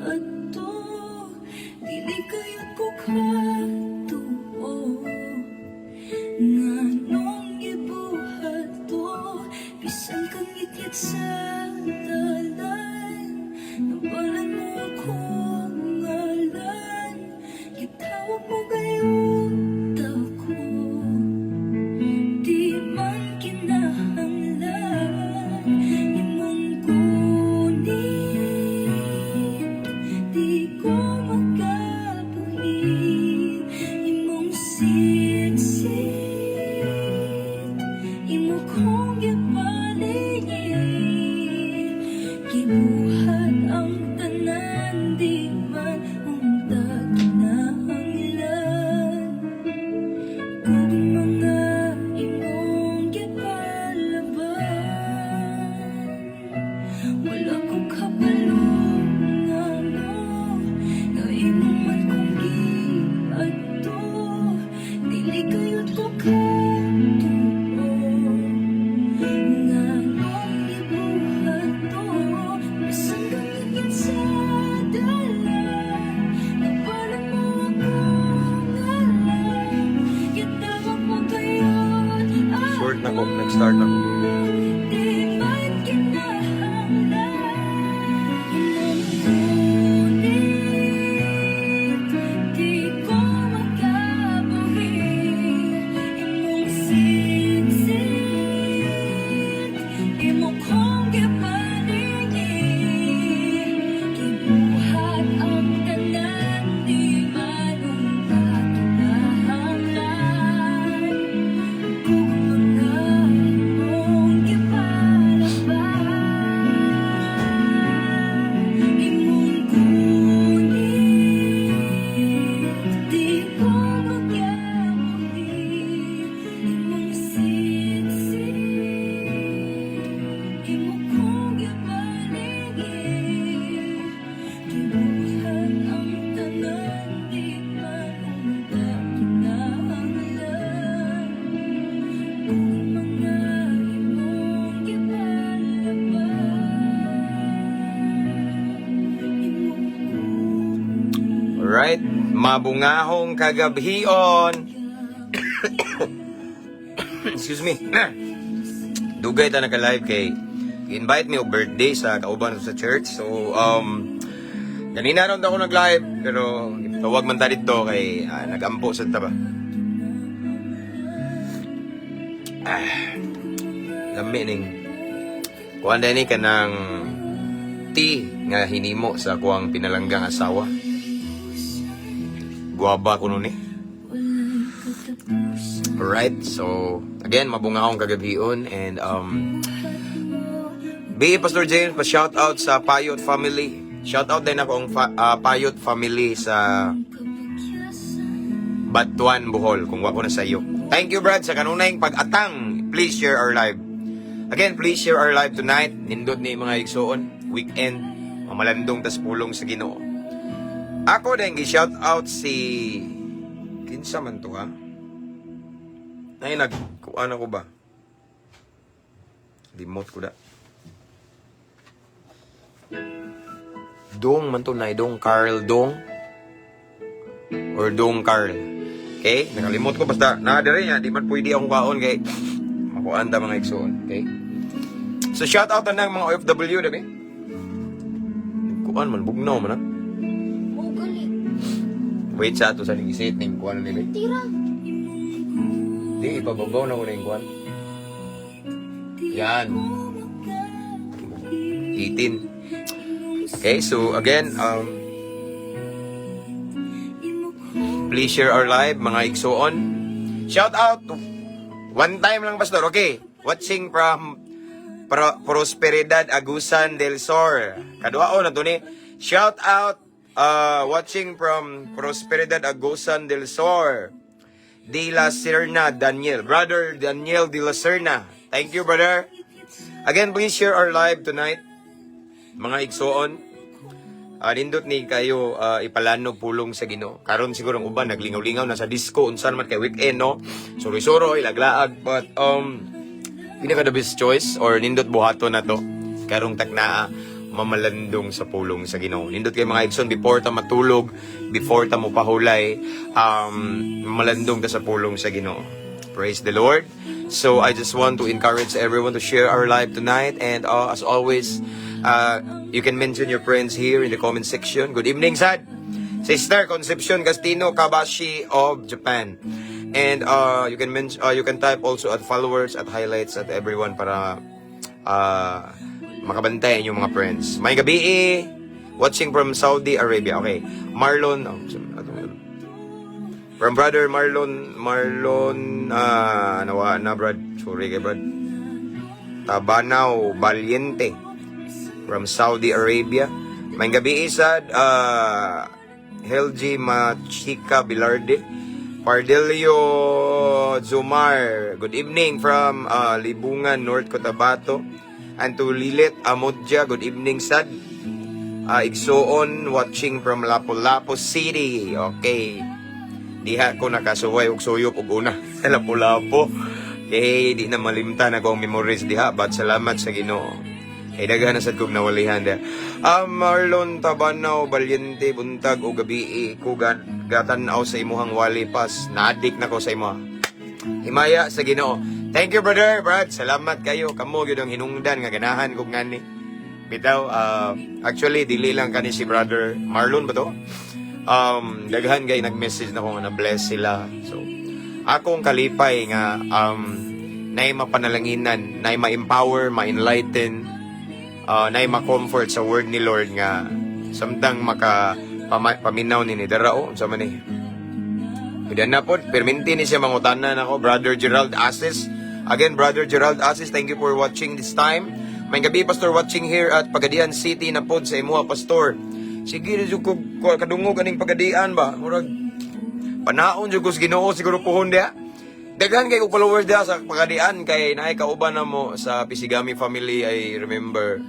Adto. Dili kayot ko katuo nganong gibuhat to. Bisan kang ngitngit sa dalan, nabalan mo akong ngalan. Gitawag mo gayud ako. Di man kinahanglan imong kunin. Di ko makabuhi imong sitsit. Imo kong gipaligid. Gibuhat ang tanan, di man unta kinahanglan. Kung mga imong gipalaban, wala ko kabalo ngano nga imo man kong giadto. Dili kayot ko katuo nganong gibuhat to. Bisan kang sa dalan, nabalan mo akong ngalan. Gitawag mo gayud Short na ko, nag-start ako. Di man kinahanglan imong kunin. Di ko makabuhi imong sitsit. Imo kong gipaligid. Gibuhat ang tanan, di man unta kinahanglan. Kung mga imong gipalaban, imong kunin. Di ko makabuhi imong sitsit. Imo kong gipaligid. Gibuhat ang tanan, di man unta kinahanglan. Kung mga imong gipalaban, imong kunin. Alright, mabungahong kagabhion. Excuse me. Dugay ta naka-live kay invite me og birthday sa kauban ko sa church. So, ganina ron ako nag-live, pero tawag man ta dito kay nagampo sa ta ba. Lami ning kuan ni kanang tea nga hinimo sa kuang pinalanggang asawa. Guaba kuno ni. Wala'y katapusan. Alright, so again, mabungahong kagabhion and B. Pastor James, pa shout out sa Payot family. Shout out din ako ang Payot family sa Batuan, Bohol, kung wako na sa iyo. Thank you, Brad, sa kanunayng pag-atang. Please share our live. Again, please share our live tonight. Nindot ni mga igsoon. Weekend. Mamalandong tas pulong sa Ginoo. Ako din, gi-shout out si... Kinsa man to, ha? Ay, nag... Kuan ako ba? Limot ko da. Dong man to na, Dong Carl Dong. Or Dong Carl. Okay? Nakalimot ko basta na dire niya, di man pwede akong kaon kay makuan ta mga igsoon, okay? So shout out na ng mga OFW dami. Kuan man bugnaw man ha. Oh, gali. Wait sa ato sa nigisit ning kuan nila. Tira. Di ipababaw na ko na yung kuan. Yan. 18. Okay, so again, please share our live, mga igsoon. Shout out to one time lang, Pastor. Okay, watching from Prosperidad, Agusan del Sur. Kaduao na to ni. Shout out watching from Prosperidad, Agusan del Sur. De La Serna, Daniel. Brother Daniel De La Serna. Thank you, brother. Again, please share our live tonight. Mga igsoon. Nindot ni kayo ipalano pulong sa Ginoo. Karon siguro ang uban naglingaw-lingaw na sa disco unsan man kay weekend, no. Suroy-suroy, laglaag, but pinaka the best choice or nindot buhaton na to karong taknaa. Mamalandong sa pulong sa Ginoo. Nindot kay, mga igsoon, before ta matulog, before ta mopahulay, malandong ta sa pulong sa Ginoo. Praise the Lord. So I just want to encourage everyone to share our live tonight and as always, you can mention your friends here in the comment section. Good evening, Sad. Sister Concepcion Castino Kabashi of Japan. And you can type also at followers, at highlights, at everyone para makabantay inyong mga friends. Maayong gabii, watching from Saudi Arabia. Okay. Marlon, oh, from brother Marlon, Marlon, nawa na, brad. Sorry kay brad. Tabanaw Valiente from Saudi Arabia. Maayong gabii sad, Helgi Machika Bilarde. Pardelio Zumar, good evening from Libungan, North Cotabato. And to Lilit Amodja, good evening sad. Igsoon, watching from Lapu-Lapu City. Okay. Diha ko nakasuway og suyop og una sa Lapu-Lapu. Okay, di na malimtan ako ang memories diha, but salamat sa Ginoo. Kay daghan na sad kog nawalihan diha. Marlon Tabanaw Valiente, buntag o gabi ko gatan-aw sa imuhang wali pas. Nadik na ko sa imo. Himaya sa Ginoo. Thank you, brother, Brad. Salamat kayo. Kamo gyud ang hinungdan nga ganahan kog ngani. Bitaw, actually dili lang kani si brother Marlon ba to? Daghan kay nag-message na ko nga na-bless sila. So, akong kalipay nga naay mapanalanginan, naay ma-empower, ma-enlighten, naay ma-comfort sa word ni Lord nga samtang maka paminaw ni ni dara o unsa man ni. Pwede na po, perminti ni siya mangutana nako, Brother Gerald Asis. Again, Brother Gerald Asis, thank you for watching this time. Maayong gabii, Pastor, watching here at Pagadian City na pod sa imuha, Pastor. Sige, jud ko kadungog aning Pagadian ba? Murag panaon jud ko sa Ginoo siguro puhon diha. Daghan kay kog followers diha sa Pagadian kay naay kauban na mo sa Pisigami family. I remember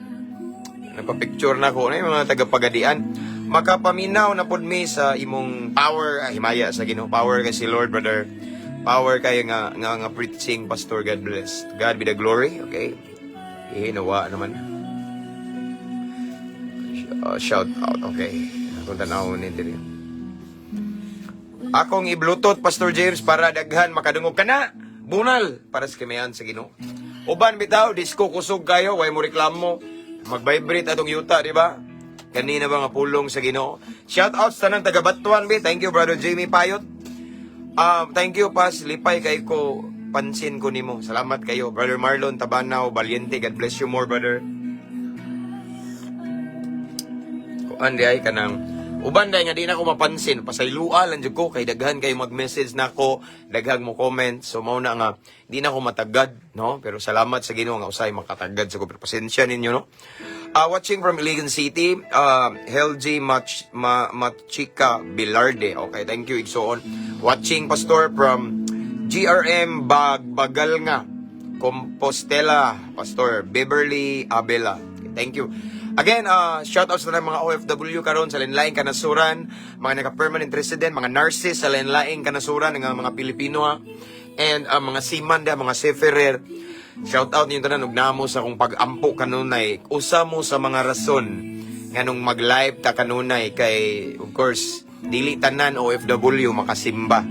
nagpa-picture na ko na yung mga taga Pagadian. Makapaminaw na pod mi sa imong power, ah, himaya sa Ginoo. Power kay si Lord, brother. Power kay nga preaching, Pastor. God bless. God be the glory, okay? Eh, nawa naman. Shout out, okay. Akong tanaw ni diri. Akong i-Bluetooth, Pastor James, para daghan makadungog ka na. Bunal para sa kamayan sa Ginoo. Uban bitaw, disco kusog kayo, way mo reklamo. Mag-vibrate atong yuta, di ba? Kanina ba nga pulong sa Ginoo. Shout out sa tanang taga Batuan be. Thank you, Brother Jamie Payot. Thank you, Pas. Lipay kay ko pansin ko nimo. Salamat kayo. Brother Marlon Tabanaw Valiente. God bless you more, brother. Kuan di ay kanang uban dai nga di na ko mapansin, pasaylua lang jud ko kay daghan kayo mag-message nako, daghang mo comment, so mao na nga di na ko matagad, no? Pero salamat sa Ginoo nga usay makatagad sa ko, pero pasensya ninyo, no? Watching from Iligan City, Helgi Machika Bilarde. Okay, thank you, igsoon. Watching, Pastor, from GRM Bagalnga, Compostela, Pastor Beverly Abela. Okay, thank you. Again, shout out sa mga OFW karon sa lain-laing kanasuran, mga naka-permanent resident, mga nurses sa lain-laing kanasuran nga mga Pilipino ha, and mga seaman da, mga seafarer. Shout out ninyo tanan ug namo sa akong pag-ampo kanunay. Usa mo sa mga rason nganong mag-live ta kanunay kay of course dili tanan OFW makasimba.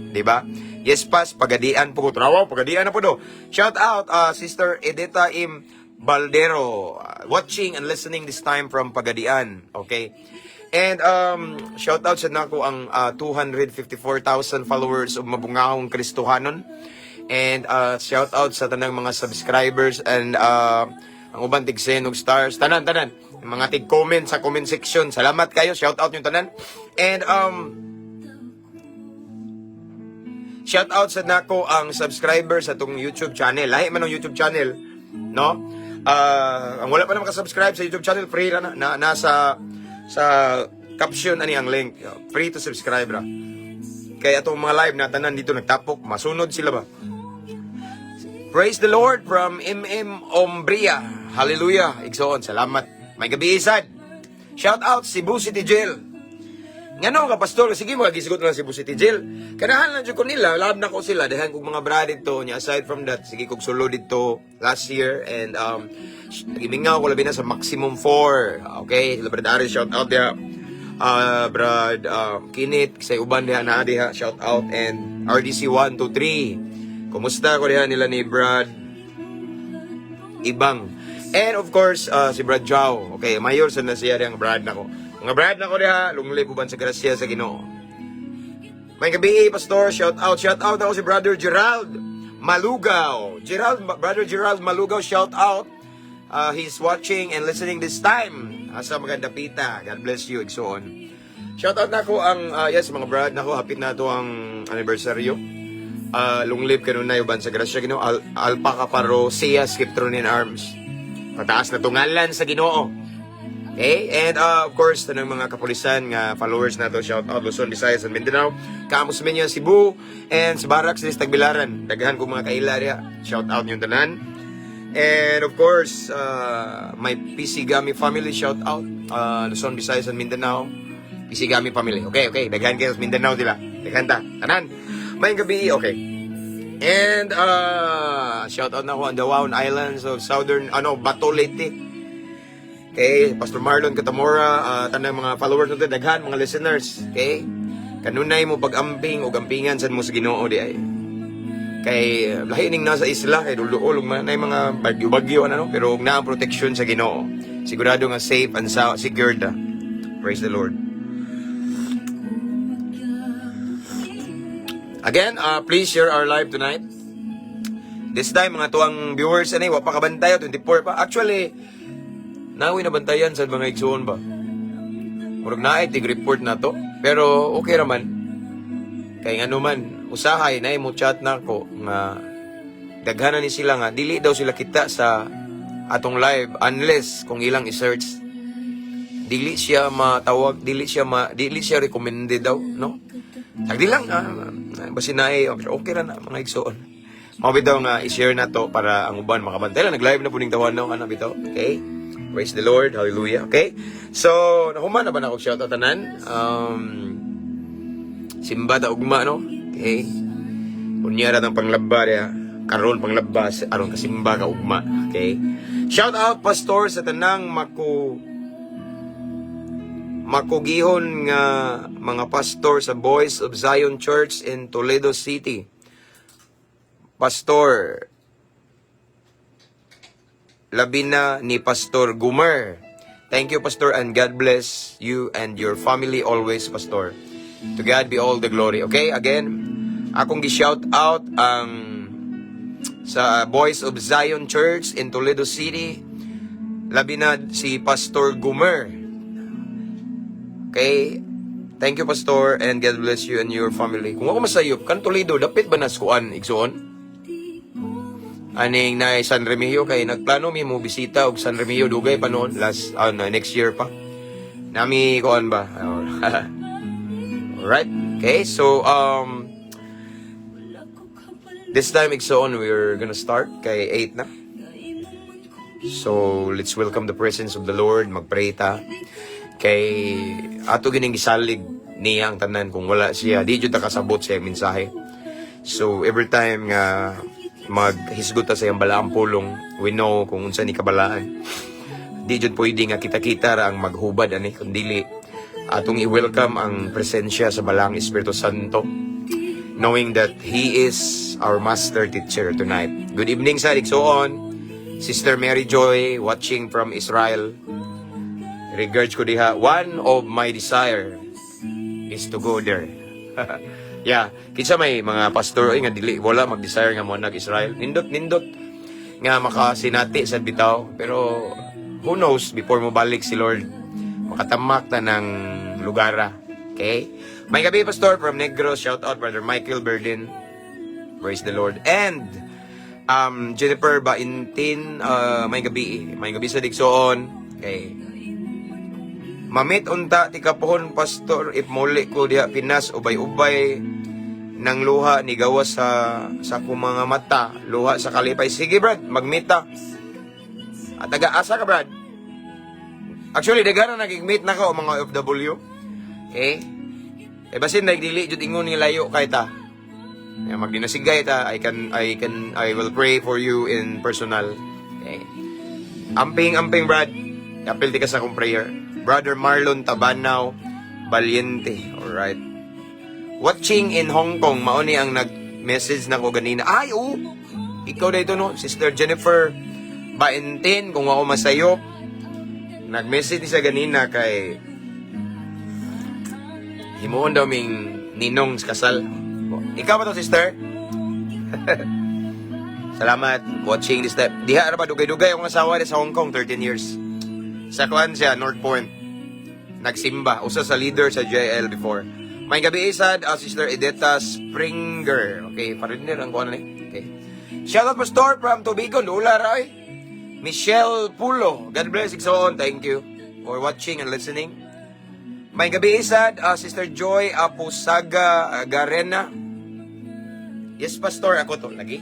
Di ba? Yes, pas, Pagadian po ko. Trawa, Pagadian na po do. Shout out, Sister Edita M. Baldero, watching and listening this time from Pagadian. Okay? And shout out sa nako ang 254,000 followers of Mabungahong Kristohanon. And shout out sa tanang mga subscribers and ang uban tig send og stars. Tanan, tanan. Yung mga tig comment sa comment section. Salamat kayo. Shout out yung tanan. And shout out sa nako ang subscriber sa atong YouTube channel. Lahi man ang YouTube channel, no? Ang wala pa na makasubscribe sa YouTube channel, free ra na nasa sa caption ani ang link. Free to subscribe ra. Kaya atong mga live na tanan dito nagtapok, masunod sila ba? Praise the Lord from MM Ombria. Hallelujah. Igsoon, salamat. Maayong gabii sad. Shout out Cebu City Jail. Ngano ka, pastor, sige mga gisgot lang Cebu City Jail. Kanahan lang jud ko nila, love na ko sila, daghan kog mga brad dito nya. Aside from that, sige kog sulo dito last year and gimingaw ko labi na sa Maximum 4. Okay, sila Brad Aris, shout out diha. Brad Kinit, sa uban diha na diha, shout out, and RDC 1 2 3. Kumusta ko diha nila ni Brad Ibang. And of course, si Brad Jow. Okay, mayor sa na siya diyang Brad nako. Mga Brad nako diha, long live uban sa grasya sa Ginoo. Maayong gabii, Pastor. Shout out. Shout out ako si Brother Gerald Malugaw. Gerald, Brother Gerald Malugaw, shout out. He's watching and listening this time. Asa maganda pita. God bless you, igsoon. Shout out nako ang, yes, mga brad nako, hapit na to ang anibersaryo. Long live kanunay uban sa grasya Ginoo. Alpha Kaparo, Sia Skiptronin Arms. Pataas na tungalan sa Ginoo. Okay? And of course, tanang mga kapulisan nga followers nato, shout out Luzon, Visayas, and Mindanao, Camus Minya, Cebu, and sa Barracks sa Tagbilaran. Daghan kong mga kaila diha. Shout out yung tanan. And of course, my PC Gami family, shout out. Luzon, Visayas, and Mindanao. PC Gami family. Okay. Daghan kayo sa Mindanao dila. Daghan ta. Tanan. Maayong gabii, okay. And shout out na ako ang Dawaon Islands of Southern, ano, Bato, Leyte. Okay, Pastor Marlon Katamora, tanang mga followers natin, daghan, mga listeners. Okay? Kanunay mo pag-amping o gampingan sad mo sa Ginoo di ay. Kay lahi ning nasa isla kay dulduol ug man mga bagyo-bagyo ano, pero ug naa ang protection sa Ginoo. Sigurado nga safe and secured ta. Praise the Lord. Again, please share our live tonight. This time, mga tuwang viewers, ano, wa pa kabantay, 24 pa. Actually, nawi na bantayan sa mga igsuon ba? Murag naay tig report na to. Pero okay raman. Kay ngano man, usahay na mo chat na ko nga daghanan ni sila nga dili daw sila kita sa atong live unless kung ilang i-search, dili siya matawag, dili siya recommended daw, no? Sagdi lang, basin naay okay ra na, mga igsoon. Mao bitaw nga i-share na to para ang uban makabantay lang. Nag-live na puning tawan no, ano bitaw. Okay? Praise the Lord. Hallelujah. Okay? So, nahuman na ba na ako shout out tanan? Simba ta ugma, no? Okay? Unya ra tang panglaba diha. Karon panglaba aron kasimba ka ugma. Okay? Shout out, pastor, sa tanang makugihon nga mga pastor sa Voice of Zion Church in Toledo City. Pastor labi na ni Pastor Gumer. Thank you, Pastor, and God bless you and your family always, Pastor. To God be all the glory. Okay, again, akong gi-shout out ang sa Voice of Zion Church in Toledo City. Labi na si Pastor Gumer. Okay? Thank you, Pastor, and God bless you and your family. Kung ako masayop, kan Toledo, dapit ba na kuan, igsuon? Aning na San Remigio, kay nagplano mi mo bisita og San Remigio dugay pa noon, last ano, next year pa. Nami kuan ba? Alright. Okay, so this time, igsoon, we're gonna start kay 8 na. So let's welcome the presence of the Lord, magpray ta. Kay ato gining gisalig niya ang tanan. Kung wala siya, di jud ta kasabot sa iyang mensahe. So every time nga maghisgot ta sa iyang balaang pulong, we know kung unsa ni kabalaan. Di jud pwede nga kita-kita ra ang maghubad ani, kun dili atong i-welcome ang presensya sa Balaang Espiritu Santo, knowing that He is our master teacher tonight. Good evening sa igsoon. Sister Mary Joy watching from Israel. Regards ko diha. One of my desire is to go there. Yeah, kinsa may mga pastor oy nga dili wala mag-desire nga mo nag Israel. Nindot nindot nga makasinati sa bitaw, pero who knows, before mo balik si Lord, makatamak ta ng lugara. Okay? Maayong gabii, pastor, from Negros. Shout out Brother Michael Berdin. Praise the Lord. And Jennifer Baintin, maayong gabii. Maayong gabii sa igsoon. Okay. Mamit unta ti kapuhon, pastor, if muli ko diha Pinas, ubay-ubay ng luha ni gawas sa akong mga mata, luha sa kalipay. Sige, Brad, magmita. At taga asa ka, Brad? Actually, daghan na nagig-meet na ko mga OFW. Okay? Eh basin like dili jud ingon nga layo kay ta. Ya, magdinasigay ta, I will pray for you in personal. Okay. Amping, amping, Brad. Apil di ka sa akong prayer. Brother Marlon Tabanaw Valiente. Alright. Watching in Hong Kong, mao ni ang nag-message na ko ganina. Ay, oh! Ikaw na ito, no? Sister Jennifer Baentin, kung ako masayop. Nag-message ni siya ganina kay himuon daw ming ninong sa kasal. Ikaw ba to, sister? Salamat watching this step. Diha ra ba dugay-dugay akong asawa sa Hong Kong, 13 years. Sa kuan siya, North Point. Nagsimba, usa sa leader sa JL before. May gabi isad, Sister Edeta Springer. Okay, parinir ang kuan ni. Okay. Shout out, Pastor, from Tubigon, Lula ra oy. Michelle Pulo. God bless igsoon. Thank you for watching and listening. May gabi isad, Sister Joy Apusaga Garena. Yes, Pastor, ako to lagi.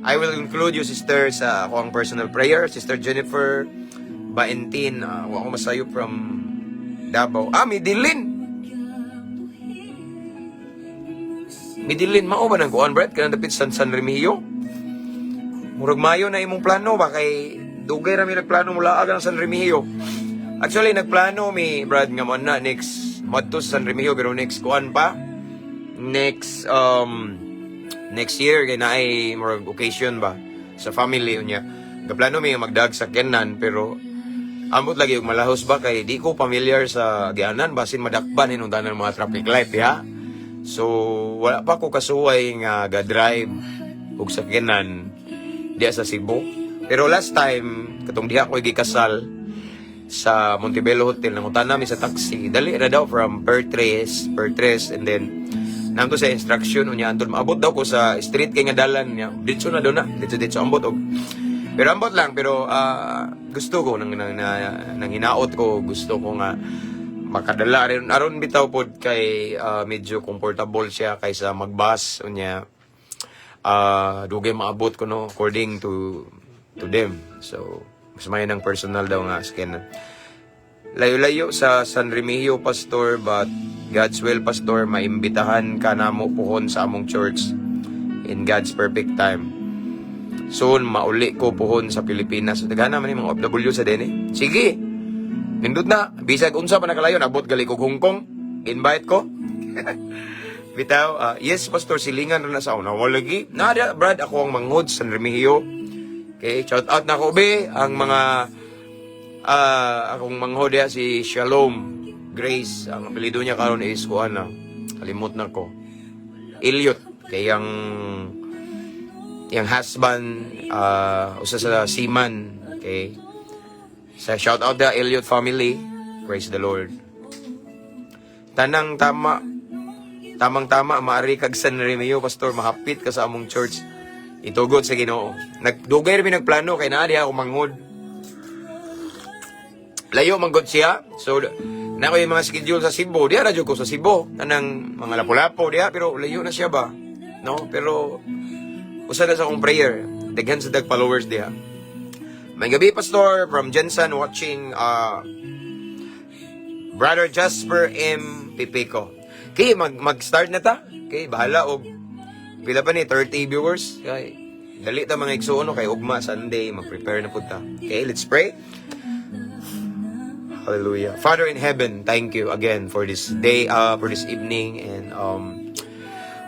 I will include you, sister, sa ako ang personal prayer. Sister Jennifer Baentin, ako masayo from Davao. Ah, Medellin! Medellin, mao ba ng kuan, Brett? Kanang dapit San Remigio? Murag mayo na imong plano ba kay dugay ra mi nagplano mula aga ng San Remigio. Actually, nagplano mi, Brad, nga mo na next moadto sa San Remigio pero next kuan pa. Next year kay naay murag occasion ba sa family unya. Gaplano mi nga magdag sa Kenan pero ambot lagi og malahos ba kay di ko familiar sa gianan, basin madakpan hinungdan ng mga traffic light ya. So wala pa ko kasuway nga ga-drive og sakyanan diya sa Cebu. Pero last time katong diha ko gikasal sa Montebello Hotel, nangutana mi sa taxi, dali ra daw from Pertres and then nangto sa instruction unya anton maabot daw ko sa street kay nga dalan niya, ditso na daw na, ditso ditso ambot og pero ambot lang. Pero gusto ko nang hinaot ko, gusto ko nga makadala rin aron bitaw pod kay medyo comfortable siya kaysa magbus unya dugay maabot ko, no, according to them. So mas may ng personal daw nga skin. Layo-layo sa San Remigio, Pastor, but God's will, Pastor, maimbitahan ka namo puhon sa among church in God's perfect time. Soon mauli ko puhon sa Pilipinas. Daghan naman yung mga OFW sa dene. Sige, nindot na. Bisag unsa pa nakalayo, abot gali kog Hong Kong, invite ko bitaw. Yes, Pastor, silingan ra na sa una. Wala lagi na Brad, ako ang manghod sa San Remigio. Okay, shout out na ko be ang mga akong manghod diha, si Shalom Grace. Ang apelyido niya karon is kuan na. Kalimot na ko. Elliot. Kay ang husband usa sa seaman. Okay. Sa shout out the Elliot family. Praise the Lord. Tanang tama. Tamang tama maari kag San Remigio, Pastor, mahapit ka sa among church. Itugot sa Ginoo. Nagdugay ra mi nagplano kay naa diha ako manghod. Layo man gud siya. So na ko yung mga schedule sa Cebu, diha ra jud ko sa Cebu. Tanang mga lapu-lapu diha pero layo na siya ba. No? Pero usa na sa akong prayer. Daghan sa dag followers diha. May gabi, Pastor, from Jensen watching, Brother Jasper M. Pipico. Okay, mag-start na ta. Okay, bahala og pila pa ni, 30 viewers. Okay. Dali ta, mga igsuon, no, kay ugma Sunday, mag-prepare na pud ta. Okay, let's pray. Hallelujah. Father in heaven, thank you again for this day, for this evening, and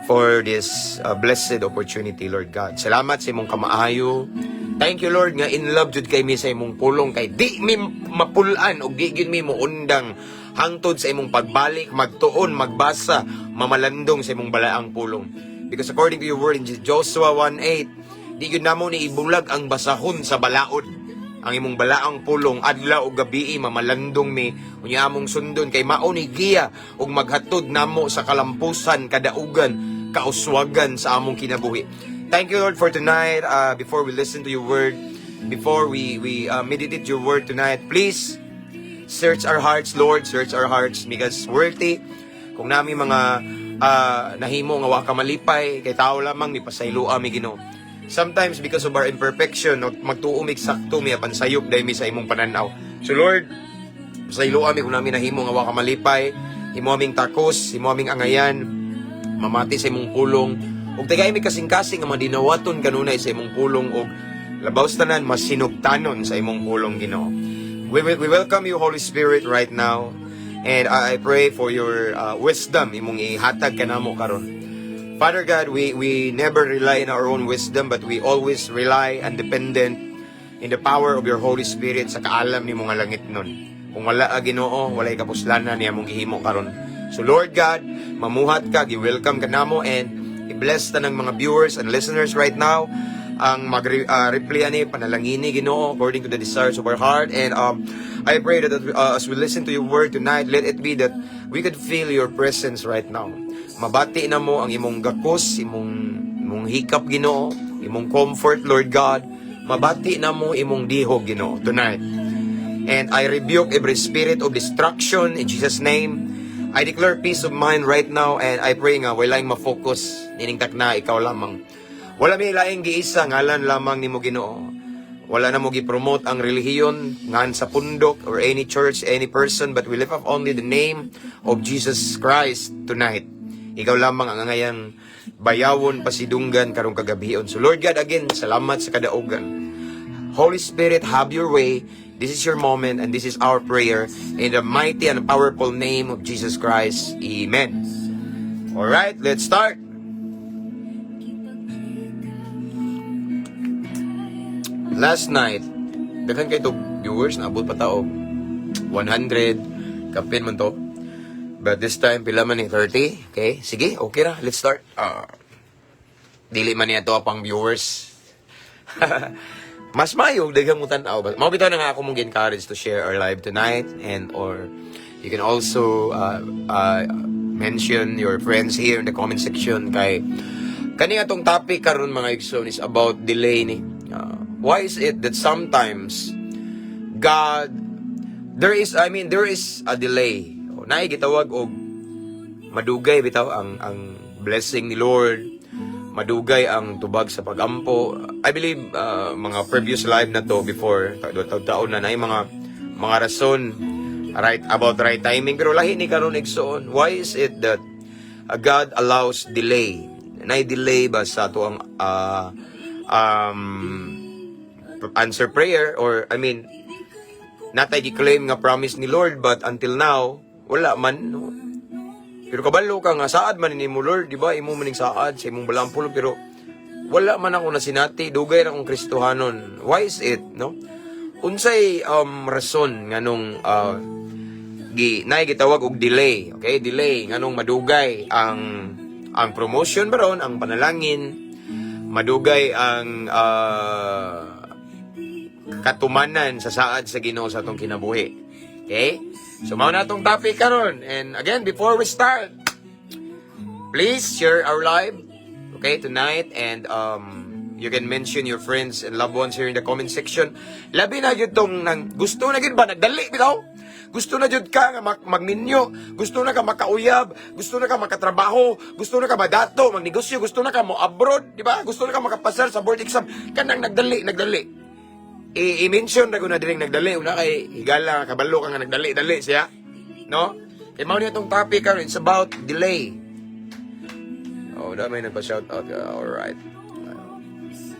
for this blessed opportunity, Lord God. Salamat sa imong kamaayo. Thank you, Lord, nga in love jud kay mi sa imong pulong kay di mi mapulan og di gyud mi moundang hangtod sa imong pagbalik, magtuon, magbasa, mamalandong sa imong balaang pulong. Because according to your word in Joshua 1:8, di gyud namo ni ibulag ang basahon sa balaod. Ang imong balaang pulong adlaw ug gabii mamalandong mi unya among sundon kay mao ni giya ug maghatod namo sa kalampusan, kadaugan, kauswagan sa among kinabuhi. Thank you, Lord, for tonight. Before we listen to your word, before we meditate your word tonight, please search our hearts, Lord, search our hearts because worthy kung nami mga nahimo nga wa ka malipay kay tao lamang ni, pasayloa mi, Ginoo. Sometimes because of our imperfection, no, magtuo mig sakto mi apan sayop dai mi sa imong pananaw. So Lord, pasayloa mi kung nami nahimo nga wa ka malipay. Imo aming takos, imo aming angayan, mamati sa imong pulong ug tagai mi kasing-kasing nga madinawaton kanunay sa imong pulong ug labaw sa tanan masinugtanon sa imong pulong, Ginoo. We welcome you, Holy Spirit, right now, and I pray for your wisdom imong ihatag kanamo karon. Father God, we never rely in our own wisdom, but we always rely and dependent in the power of your Holy Spirit, sa kaalam nimo nga langit nun. Kung wala ka, Ginoo, walay kapuslanan niya mong gihimo karon. So Lord God, mamuhat ka, gi-welcome ka namo and i-bless ta ng mga viewers and listeners right now ang mag-reply ani. Panalangini, Ginoo, according to the desires of our heart, and I pray that as we listen to your word tonight, let it be that we could feel your presence right now. Mabati namo ang imong gakos, imong hikap, Ginoo, imong comfort, Lord God. Mabati namo imong dihog, Ginoo, tonight. And I rebuke every spirit of destruction in Jesus' name. I declare peace of mind right now and I pray nga walay ma-focus nining takna, ikaw lamang. Wala may laing giisa, ngalan lamang nimo, Ginoo. Wala na mo gi-promote ang relihiyon ngan sa pundok or any church, any person, but we lift up only the name of Jesus Christ tonight. Ikaw lamang ang angayang bayawon, pasidunggan karong kagabion. So Lord God, again, salamat sa kadaugan. Holy Spirit, have your way. This is your moment and this is our prayer. In the mighty and powerful name of Jesus Christ. Amen. All right, let's start. Ipagkita mo. Last night, daghan kay to viewers, naabot pa ta og 100, kapin man to. But this time, pila man ni? 30? Okay, sige, okay ra, let's start. Dili man niya to pang viewers. Mas mayo daghang mo tan-aw. Mao bitaw na nga ako mong encourage to share our live tonight and or you can also mention your friends here in the comment section kay kani atong topic karon, mga igsoon, is about delay ni. Why is it that sometimes God there is, I mean, there is a delay? O, naay gitawag og madugay bitaw ang blessing ni Lord, madugay ang tubag sa pagampo. I believe mga previous live na to before, taon na naay mga rason right about right timing, pero lahi ni karon, igsoon. Why is it that God allows delay? Naay delay ba sa ato ang answer prayer or, I mean, natay gi-claim nga promise ni Lord but until now wala man, no? Pero kabalo ka nga saad man ni mo, Lord, di ba? Imo maning saad sa imong balaang pulong, pero wala man ako nasinati, dugay ra akong Kristohanon. Why is it, no? Unsay rason nganong gi naay gitawag og delay, okay? Delay nganong madugay ang promotion ba ron, ang panalangin, madugay ang katumanan sa saad sa Ginoo sa atong kinabuhi. Okay? So mao na atong topic karon. And again, before we start, please share our live, okay, tonight, and you can mention your friends and loved ones here in the comment section. Labi na jud tong nang gusto na gid ba, nagdali bitaw. Gusto na jud ka nga magminyo, gusto na ka makauyab, gusto na ka makatrabaho, gusto na ka madato, magnegosyo, gusto na ka mo abroad, di ba? Gusto na ka makapasar sa board exam, kanang nagdali, nagdali. I-mention na ko na diring nagdali una kay higala kabalo ka nga nagdali dali siya, no? Kay mao ni atong topic karon, it's about delay. Oh, da may nagpa-shout out. All right.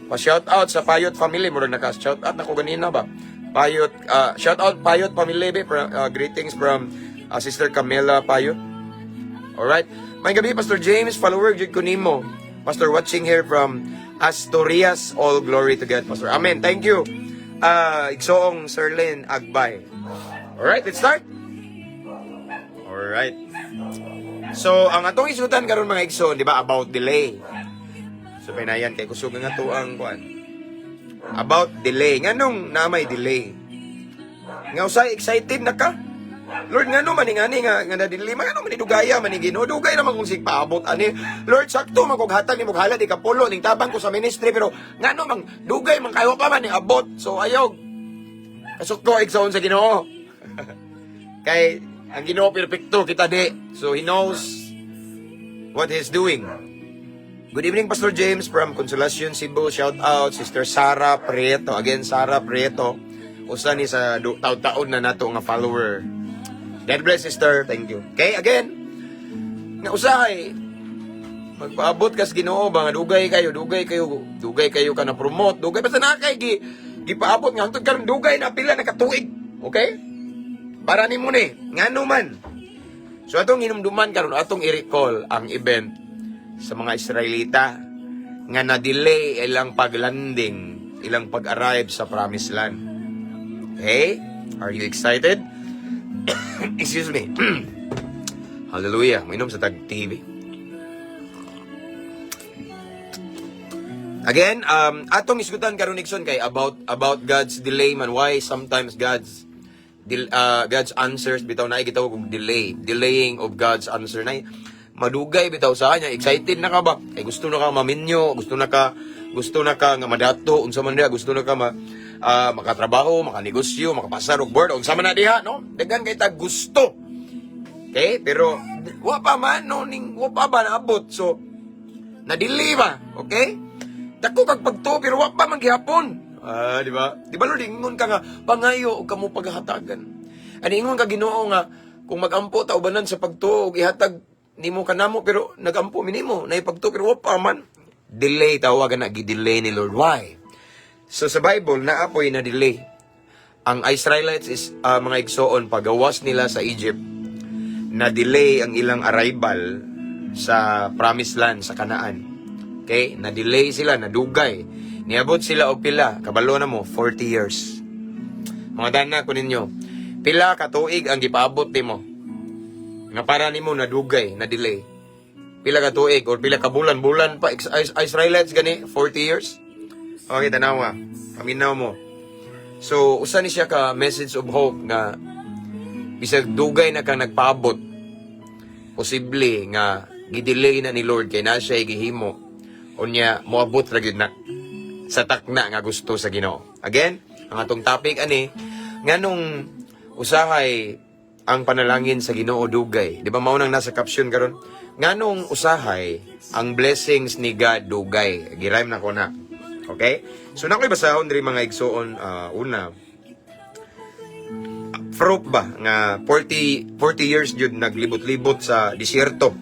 Pa-shout out sa Payot family, murag naka-shout out nako ganina ba? Payot, shout out Payot family be, greetings from Sister Camila Payot. All right. May gabi, Pastor James, follower jud ko nimo. Pastor, watching here from Asturias. All glory to God, Pastor. Amen. Thank you. Igsoong Sir Lynn Agbay. All right, let's start. All right. So, ang atong isutan karon, mga igsoon, di ba, about delay. So pinayan kay kusog nga tuang kuan. About delay. Nganong na may delay? Nga usay excited na ka. Lord, ngano man ngani nga na-delay man, ngano man ni dugaya man ni, Ginoo? Dugay naman kung sig paabot ani. Lord, sakto man kog hatag nimo halad ikapulo ning tabang ko sa ministry, pero ngano mang dugay man kayo pa man ni abot? So ayaw kasuko, igsoon sa Ginoo. Kay ang Ginoo perpekto, kita di. So he knows what he's doing. Good evening, Pastor James from Consolacion, Cebu. Shout out, Sister Sara Prieto. Again, Sara Prieto. Usa ni sa taon-taon na nato nga follower. God bless, sister. Thank you. Okay, again, nga usahay, magpaabot kas Ginoo ba nga dugay kayo, dugay kayo, dugay kayo ka na promote, dugay basta na kay gipaabot nga hangtod karon dugay na pila na katuig. Okay? Para nimo ni, ngano man. So atong hinumduman karon, atong i-recall ang event sa mga Israelita nga na-delay ilang paglanding, ilang pag-arrive sa promised land. Okay? Are you excited? Excuse me. Hallelujah. Mainom sa tag TV. Again, atong isgutan karon, igsoon, kay about God's delay man, why sometimes God's answers bitaw na gitawag og delay, delaying of God's answer na madugay bitaw sa kanya. Excited na ka ba kay gusto na ka maminyo, gusto na ka nga madato, unsa man diha, gusto na ka makatrabaho, makanegosyo, makapasar og board, unsa man na diha, no? Daghan kay tag gusto. Okay, pero wa pa man, no, ning wa pa ba naabot, so na-delay ba? Okay? Dako kag pagtuo pero wa pa man gihapon. Ah, di ba? Di ba, Lord, ingon ka nga pangayo og kamo paghatagan. Ani ingon ka Ginoo nga kung magampo ta ubanan sa pagtuo og ihatag nimo kanamo, pero nagampo mi nimo na pagtuo pero wa pa man. Delay tawagan na, gi-delay ni Lord. Why? So sa Bible naa poy na delay. Ang Israelites is mga igsoon, pagawas nila sa Egypt, na delay ang ilang arrival sa promised land, sa Canaan. Okay? Na-delay sila, nadugay. Niabot sila og pila, kabalo na mo, 40 years. Mga dana ko ninyo, pila ka tuig ang gipaabot nimo nga para nimo nadugay, na-delay? Pila ka tuig or pila ka bulan, bulan pa Israelites gani 40 years. Okay, tanawa. Paminaw mo. So, usa ni siya ka message of hope nga bisag dugay na ka nagpaabot, posible nga gidelay na ni Lord kay na siya gihimo, unya moabot ra gyud na sa takna nga gusto sa Ginoo. Again, ang atong topic ani, nganong usahay ang panalangin sa Ginoo dugay. Di ba mao nang nasa caption karon? Nganong usahay ang blessings ni God dugay. Gi-rhyme na ko na. Okay? So na ko'y basahon diri, mga igsoon, una proof ba nga 40 40 years jud naglibot-libot sa disyerto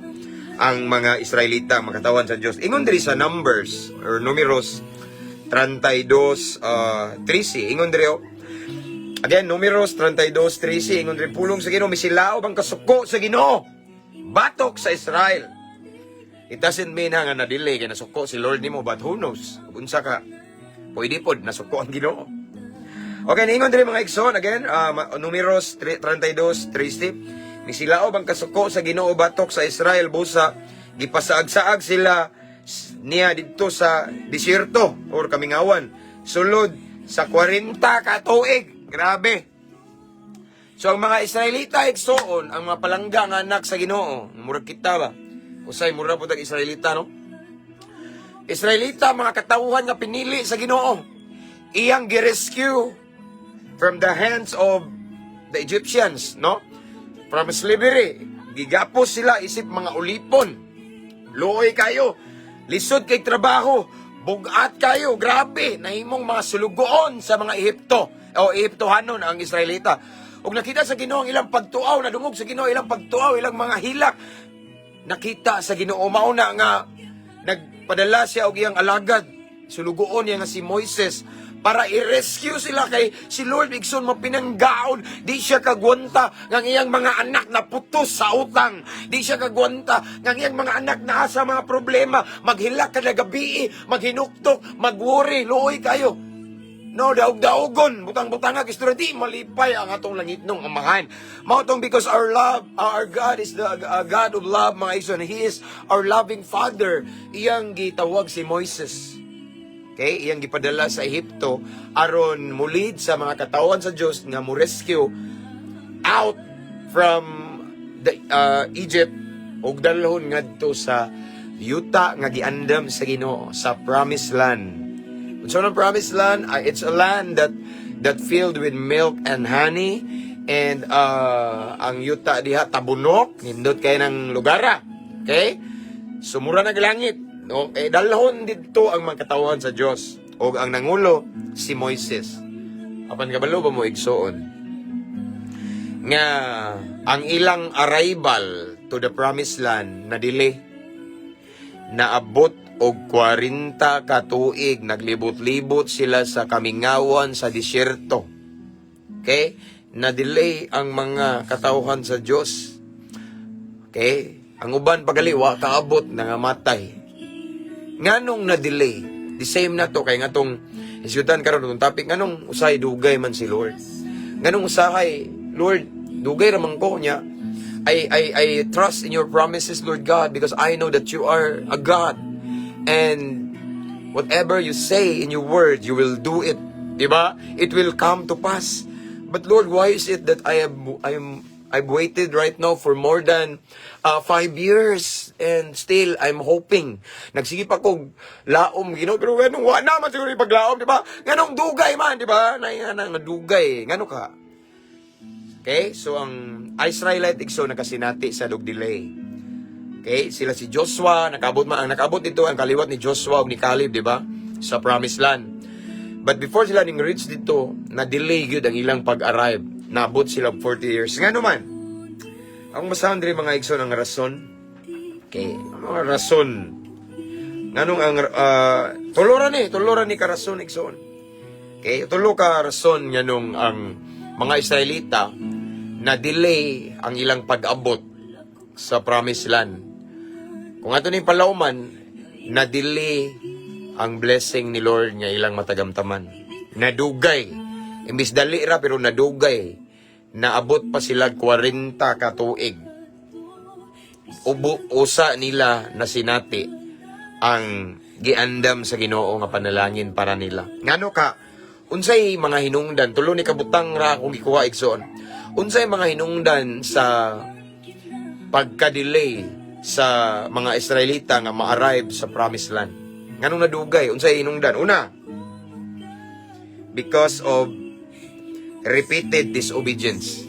ang mga Israelita, makatawan sa Dios. Ingon diri sa Numbers or Numeros 32 13. Ingon diri, oh. Again, Numeros 32:13, ingon diri pulong sa Ginoo, misilaob ang kasuko sa Ginoo batok sa Israel. It doesn't mean ha, nga na-delay kay nasuko si Lord nimo, but who knows? Unsa ka pwede pod nasuko ang Ginoo. Okay, niingon diri, mga igsoon, again, Numeros 32:13. Misilaob ang kasuko sa Ginoo batok sa Israel busa gipasaag-saag sila niya didto sa disyerto or kamingawan sulod sa 40 ka tuig. Grabe. So ang mga Israelita, igsoon, ang mga palangga nga anak sa Ginoo, murag kita ba? Usay mura po tag Israelita, no? Israelita, mga katawhan nga pinili sa Ginoo. Iyang gi-rescue from the hands of the Egyptians, no? From slavery. Gigapos sila isip mga ulipon. Luoy kayo. Lisod kay trabaho. Bugat kayo. Grabe. Nahimong mga sulugoon sa mga Ehipto o Ehiptohanon ang Israelita. Ug nakita sa Ginoo ang ilang pagtuaw, nadungog sa Ginoo ilang pagtuaw, ilang mga hilak. Nakita sa Ginoo, mao na nga nagpadala siya og iyang alagad, sulugoon niya nga si Moises, para i-rescue sila kay si Lord, igsoon, mapinanggaon. Di siya kagwanta ng iyang mga anak na putos sa utang. Di siya kagwanta ng iyang mga anak naa sa mga problema, maghilak kada gabi, maghinuktok, magworry, luoy kayo. No, daog-daogon, butang-butang istorya, di malipay ang atong langitnong Amahan. Mao tong because our love, our God is the God of love, mga igsoon. He is our loving Father. Iyang gitawag si Moises. Okay, iyang gipadala sa Ehipto aron mulid sa mga katawan sa Dios nga mo rescue out from the Egypt ug dalhon ngadto sa yuta nga giandam sa Ginoo, sa promised land. So ang promised land, it's a land that that filled with milk and honey and ang yuta diha tabunok, nindot kay ng lugar ah. Okay? Sumura na langit. No? Eh, dalhon didto ang mga katawhan sa Dios ug ang nangulo si Moises. Apan kabalo ba mo, igsoon? Nga ang ilang arrival to the promised land na delay, naabot og 40 ka tuig naglibot-libot sila sa kamingawan sa disyerto. Okay? Na-delay ang mga katawhan sa Dios. Okay? Ang uban pagali wa kaabot, nangamatay. Nganong na-delay? The same na to kay ngatong hisgutan karon itong topic, nganong usahay dugay man si Lord. Nganong usahay, Lord, dugay ra man ko niya. I trust in your promises, Lord God, because I know that you are a God. And whatever you say in your word, you will do it. Diba? It will come to pass. But Lord, why is it that I've waited right now for more than 5 years and still I'm hoping? Nagsige pa ko laom, Ginoo, pero ganong wa naman siguro yung paglaom, di ba? Nganong dugay man, di ba? Na na dugay. Ngano ka? Okay? So ang Israelite, igsoon, nakasinati sa og delay. Okay? Sila si Joshua, nakabot man ang nakabot dito ang kaliwat ni Joshua ug ni Caleb, di ba? Sa promised land. But before sila ning reach dito, na delay gyud ang ilang pag-arrive. Naabot sila og 40 years. Ngano man? Ang masahan diri, mga igsoon, ang rason. Okay, ang mga rason. Nganong ang tulo ra ni ka rason, igsoon. Okay, tulo ka rason nganong ang mga Israelita na delay ang ilang pag-abot sa promised land. Kung ato ning palauman, na delay ang blessing ni Lord nga ilang matagamtaman. Nadugay. Imbis dali ra, pero nadugay. Naabot pa sila 40 ka tuig. Ubo usa nila na sinati ang giandam sa Ginoo nga panalangin para nila. Ngano ka? Unsay mga hinungdan? Tulo ni kabutang ra akong gikuha, igsoon. Unsay mga hinungdan sa pagka-delay sa mga Israelita nga ma-arrive sa promised land? Nganong nadugay? Unsay hinungdan? Una, because of repeated disobedience.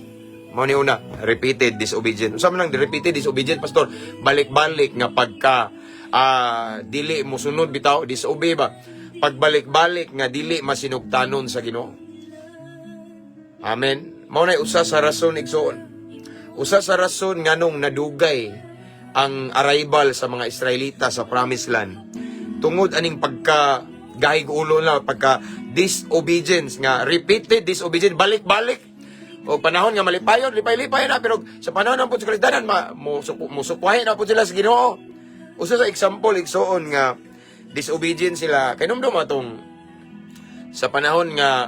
Mao ni una, repeated disobedience. Unsa man ang repeated disobedience, Pastor? Balik-balik nga pagka dili mosunod bitaw, disobey ba? Pagbalik-balik nga dili masinugtanon sa Ginoo. Amen. Mao na usa sa rason, igsoon. Usa sa rason nganong nadugay ang arrival sa mga Israelita sa promised land. Tungod aning pagka gahig ulo na, pagka disobedience nga repeated disobedience, balik-balik. O panahon nga malipayon, lipay-lipay na, pero sa panahon ng pud sa kalisdanan, ma, mo na pud sila sa Ginoo. Usa sa example, igsoon, nga disobedient sila kay numdum atong sa panahon nga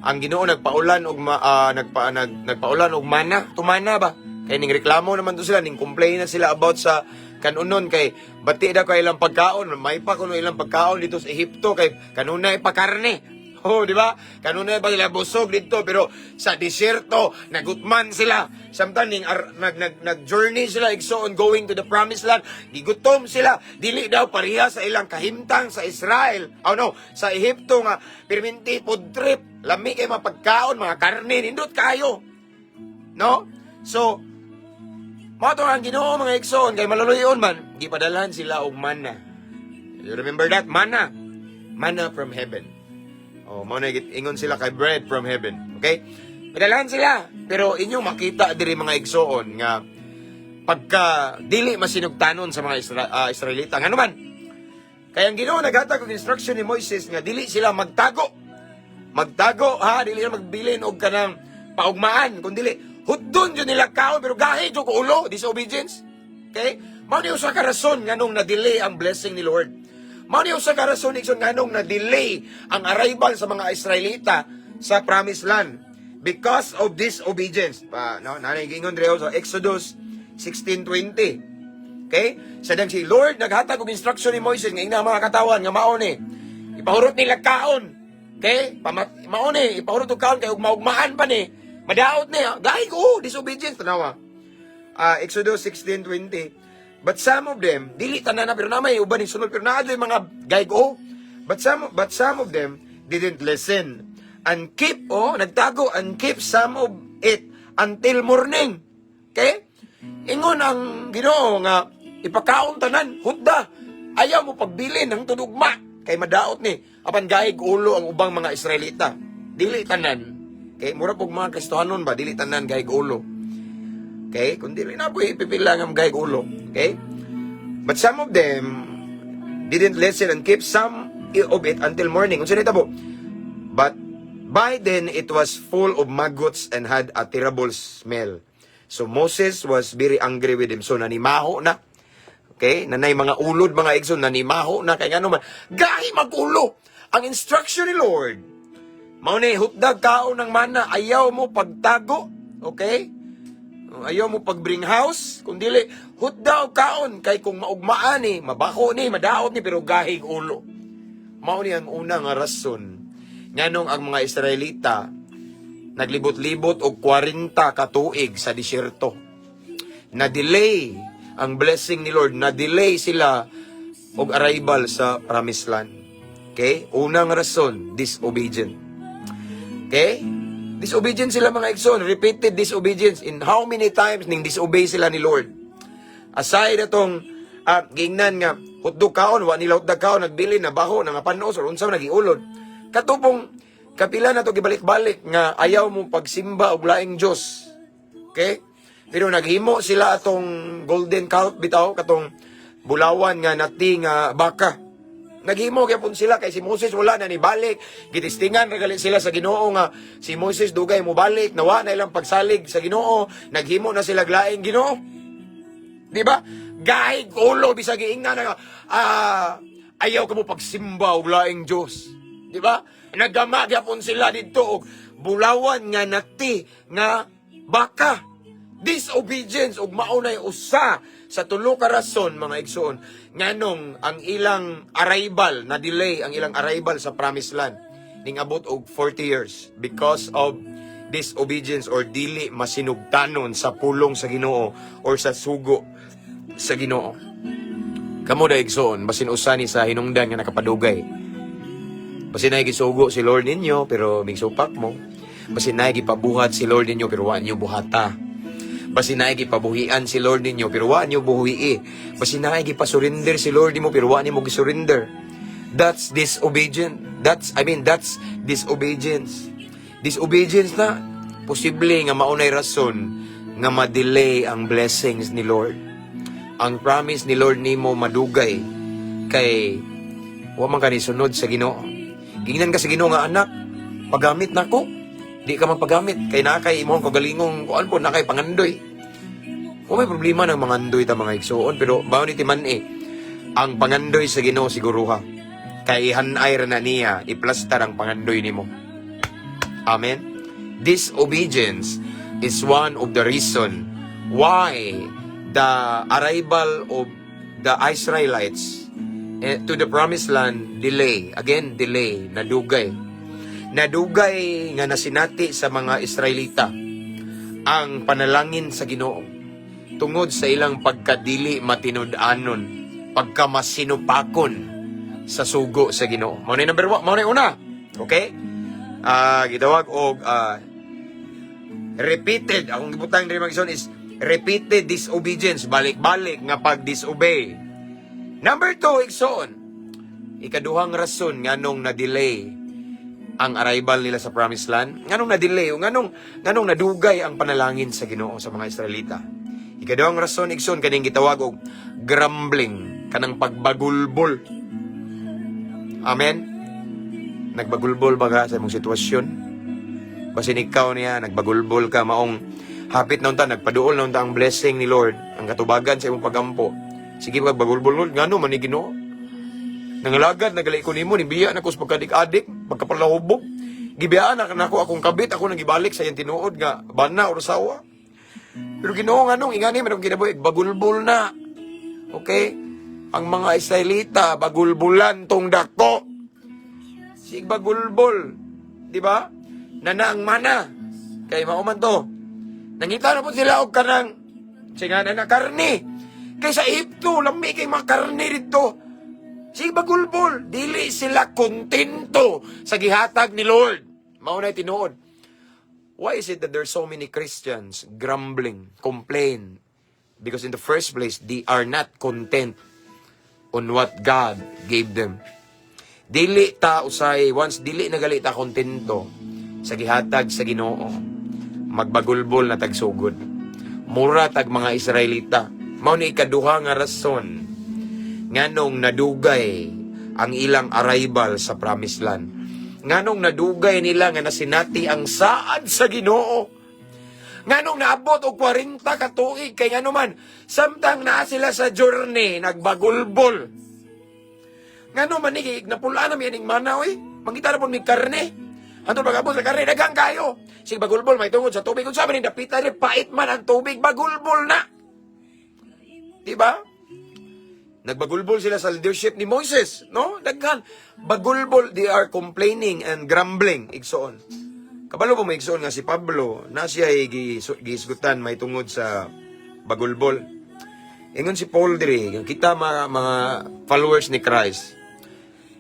ang Ginoo nagpaulan og ma, ah, nagpa, nag, nagpaulan og mana, tumana ba? Kay ning reklamo naman to sila, ning complain na sila about sa kanunon kay bati daw kay ilang pagkaon, may pa kuno ilang pagkaon dito sa Ehipto kay kanunay pa karne. Oh, di ba? Kanunay pa sila busog dito, pero sa disyerto nagutman sila. Samtang ning ar, nag nag nag journey sila, igsoon, going to the promised land, gigutom sila. Dili daw pareha sa ilang kahimtang sa Israel. Oh no, sa Ehipto nga perminti food trip, lami kay mga pagkaon, mga karne, nindot kayo. No? So, mao to ang Ginoo, mga igsoon, kay maluluyon man, gipadalhan sila og manna. You remember that? Manna. Manna from heaven. Oh, mao na ingon sila kay bread from heaven. Okay? Padalhan sila. Pero inyong makita diri, mga igsoon, nga pagka dili masinugtanon sa mga Israelita. Ngano man? Kaya ang Ginoo naghatag og instruction ni Moises nga dili sila magtago. Magtago ha, dili sila magbilin og kanang paugmaan, kun dili hutdon jud nila kaon, pero gahi jud ko ulo, disobedience. Okay? Mao ni usa ka rason nganong na-delay ang blessing ni Lord. Mao ni usa ka rason, igsoon, nganong na-delay ang arrival sa mga Israelita sa promised land because of disobedience. Pa, no, nanay giingon diri sa Exodus 16:20. Okay? Sa dang si Lord naghatag og instruction ni Moises nga ingna mga katawan nga mao ni ipahurot nila kaon. Okay? Mao ni ipahurot og kaon kay ugma-ugmaan pa ni. Madaot ni, gahi ko disobedience, tanawa. Exodus 16:20. But some of them, dili tanan na, pero na may uban ni sunod, pero naa doy mga gay ko. But some of them didn't listen and keep, oh, nagtago and keep some of it until morning. Okay? Ingon ang Ginoo nga ipakaon tanan, hutda. Ayaw mo pagbilin ang tudugma kay madaot ni. Apan gaig ulo ang ubang mga Israelita. Dili tanan. Okay, mura pog mga Kristohanon ba, dili tanan gahig ulo. Okay, kung dili na po ipipila nga gahig ulo. Okay? But some of them didn't listen and keep some of it until morning. Unsa nitabo? But by then it was full of maggots and had a terrible smell. So Moses was very angry with him. So nanimaho na. Okay? Nanay mga ulod, mga igsoon, nanimaho na kay ngano man gahi magulo. Ang instruction ni Lord, mao ni hutdag kaon ng mana, ayaw mo pagtago. Okay? Ayaw mo pag-bring house, kung dili, hutda og kaon, kay kung maugmaan ni, mabako ni, madaot ni, pero gahig ulo. Mao ni ang una nga rason nganong ang mga Israelita naglibot-libot og 40 ka tuig sa disyerto. Na-delay ang blessing ni Lord, na-delay sila og arrival sa promised land. Okay? Unang rason, disobedient. Okay? Disobedient sila, mga igsoon. Repeated disobedience. In how many times ning disobey sila ni Lord? Aside atong giingnan nga hutdog kaon, wa nila hutdag kaon, nagbilin na baho, nga panos or unsa man nagiulod. Katupong kapila na to gibalik-balik nga ayaw mo pagsimba og laing Dios. Okay? Pero naghimo sila atong golden calf bitaw, katong bulawan nga nati nga baka. Naghimo gyapon sila kay si Moses wala na ni balik. Gitistingan ra gali sila sa Ginoo nga si Moses dugay mo balik, nawa na ilang pagsalig sa Ginoo, naghimo na sila laing Ginoo. Di ba? Gahig ulo bisag giingnan na nga, ayaw ka mo pagsimba og laing Dios. Di ba? Nagama gyapon sila didto og bulawan nga nati nga baka. Disobedience ug maunay usa sa tulo ka rason, mga igsoon, nganong ang ilang arrival na delay, ang ilang arrival sa promised land ning abot og 40 years, because of disobedience or dili masinugtanon sa pulong sa Ginoo or sa sugo sa Ginoo. Kamo da, igsoon, basin usa ni sa hinungdan nga nakapadugay. Basin nay gisugo si Lord ninyo pero migsupak mo. Basin nay gipabuhat si Lord ninyo pero wa niyo buhata. Basin nay gipabuhian si Lord ninyo pero wa niyo buhii. Basin nay gipasurrender si Lord nimo pero wa nimo gisurrender. That's disobedient. That's, I mean, that's disobedience. Disobedience na posible nga maunay rason nga ma-delay ang blessings ni Lord. Ang promise ni Lord nimo madugay kay wa man ka sunod sa Ginoo. Gingnan ka sa Ginoo nga, "Anak, pagamit nako." Di ka magpagamit kay naa kay imong kagalingong kuan po, naa kay pangandoy. Wa may problema ng mangandoy ta, mga igsoon, pero bawo ni timan eh. Ang pangandoy sa Ginoo siguruha. Kay hanay ra na niya iplastar ang pangandoy nimo. Amen. Disobedience is one of the reason why the arrival of the Israelites to the promised land delay. Again, delay, nadugay. Nadugay nga nasinati sa mga Israelita ang panalangin sa Ginoo tungod sa ilang pagkadili matinud-anon, pagkamasinupakon sa sugo sa Ginoo. Mao na number 1, mao na una. Okay? Gitawag og repeated, akong gibutang diri, mga igsoon, is repeated disobedience, balik-balik nga pag-disobey. Number 2, igsoon, ikaduhang rason nganong na-delay ang arrival nila sa promised land, nganong na-delay o nganong nadugay ang panalangin sa Ginoo sa mga Israelita. Ikaduhang rason, igsoon, kaning gitawag og grumbling, kanang pagbagulbol. Amen. Nagbagulbol ba ka sa imong sitwasyon? Basin ikaw niya, nagbagulbol ka, maong hapit na unta, nagpaduol na unta ang blessing ni Lord, ang katubagan sa imong pagampo. Sige pag bagulbol, "Lord, ngano man ni Ginoo? Nangalagad, nagali ko nimo, nibiya na ko sa pagkadik-adik, pagkapalahubog. Gibiyaan na nako akong kabit, ako nang gibalik sa iyang tinuod nga bana or asawa. Pero Ginoo, nganong ingani man akong kinabuhi?" Bagulbol na. Okay? Ang mga Israelita, bagulbulan tong dako. Sig bagulbol. Di ba? Nana ang mana. Kay mao man to. Nangita na po sila og kanang singa na karne. Kay sa Ehipto, lami kay mga karne dito. Sig bagulbol, dili sila kontento sa gihatag ni Lord. Mao na tinuod. Why is it that there's so many Christians grumbling, complain? Because in the first place, they are not content on what God gave them. Dili ta usay, once dili na gali ta kontento sa Sa gihatag sa Ginoo, magbagulbol na tag sugod. Mura tag mga Israelita. Mao ni ikaduha nga rason nganong nadugay ang ilang arrival sa Promised Land. Nganong nadugay nila nga nasinati ang saad sa Ginoo. Nganong naabot og 40 ka tuig, kay ngano man, samtang naa sila sa journey, nagbagulbol. Ngano man ni, kay napula na mi aning mana oy. Mangita na pud mi karne. Hantod pag-abot sa karne, daghang kayo. Sige bagulbol may tungod sa tubig. Unsa man ning dapita ni, pait man ang tubig, bagulbol na. Di ba? Nagbagulbol sila sa leadership ni Moses, no? Daghan. Bagulbol, they are complaining and grumbling, igsoon. Kabalo ba mo, igsoon, nga si Pablo, na siya ay gihisgutan may tungod sa bagulbol? Ingon si Paul diri, kita mga followers ni Christ,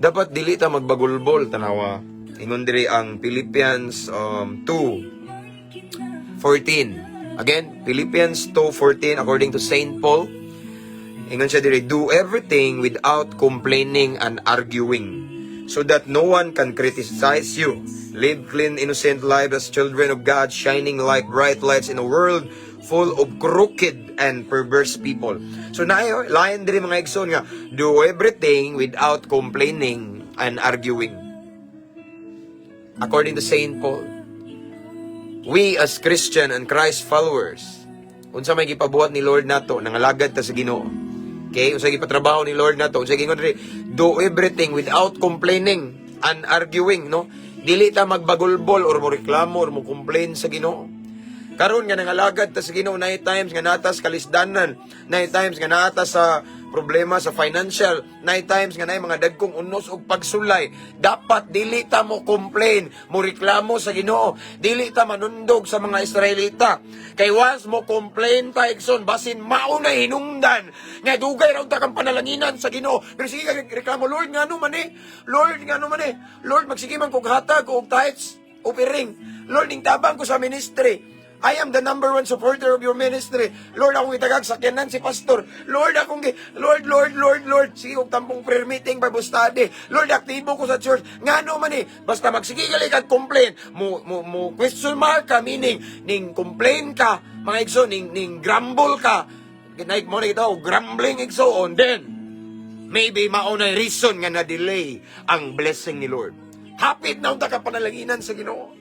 dapat dili ta magbagulbol, tanawa. Ingon diri ang Philippians 2:14. Again, Philippians 2:14, according to Saint Paul, ingon siya diri, "Do everything without complaining and arguing, so that no one can criticize you. Live clean, innocent lives as children of God, shining like bright lights in a world full of crooked and perverse people." So na lain diri, mga igsoon, nga do everything without complaining and arguing. According to Saint Paul, we as Christian and Christ followers, unsa may gipabuhat ni Lord nato, nangalagad ta sa Ginoo. Okay, unsa gipatrabaho ni Lord nato? Unsa gingon diri? Do everything without complaining and arguing, no? Dili ta magbagulbol or mo reklamo or mo complain sa Ginoo. Karon nga nangalagad ta sa Ginoo, naay times nga naa ta sa kalisdanan, naay times nga naa ta sa problema sa financial, naay times nga naay mga dagkong unos og pagsulay. Dapat dili ta mo complain, mo reklamo sa Ginoo. Dili ta manundog sa mga Israelita. Kay once mo complain ta, igsoon, basin mao na hinungdan nga dugay raw ta kang panalanginan sa Ginoo. Pero sige ka reklamo, "Lord, ngano man eh? Lord, ngano man eh? Lord, magsige man kog hatag og tithes, offering. Lord, ning tabang ko sa ministry. I am the number one supporter of your ministry. Lord, akong itagag sakyanan si pastor. Lord, akong Lord, Lord, Lord, Lord. Sige og tampong prayer meeting, Bible study. Lord, aktibo ko sa church. Ngano man eh? Basta magsige ka kag complain. Mo question mark ka, meaning ning complain ka, mga igsoon, ning grumble ka. Ginaik mo na ito, grumbling, igsoon. Then, maybe mao na reason nga na-delay ang blessing ni Lord. Hapit na unta ka panalanginan sa Ginoo.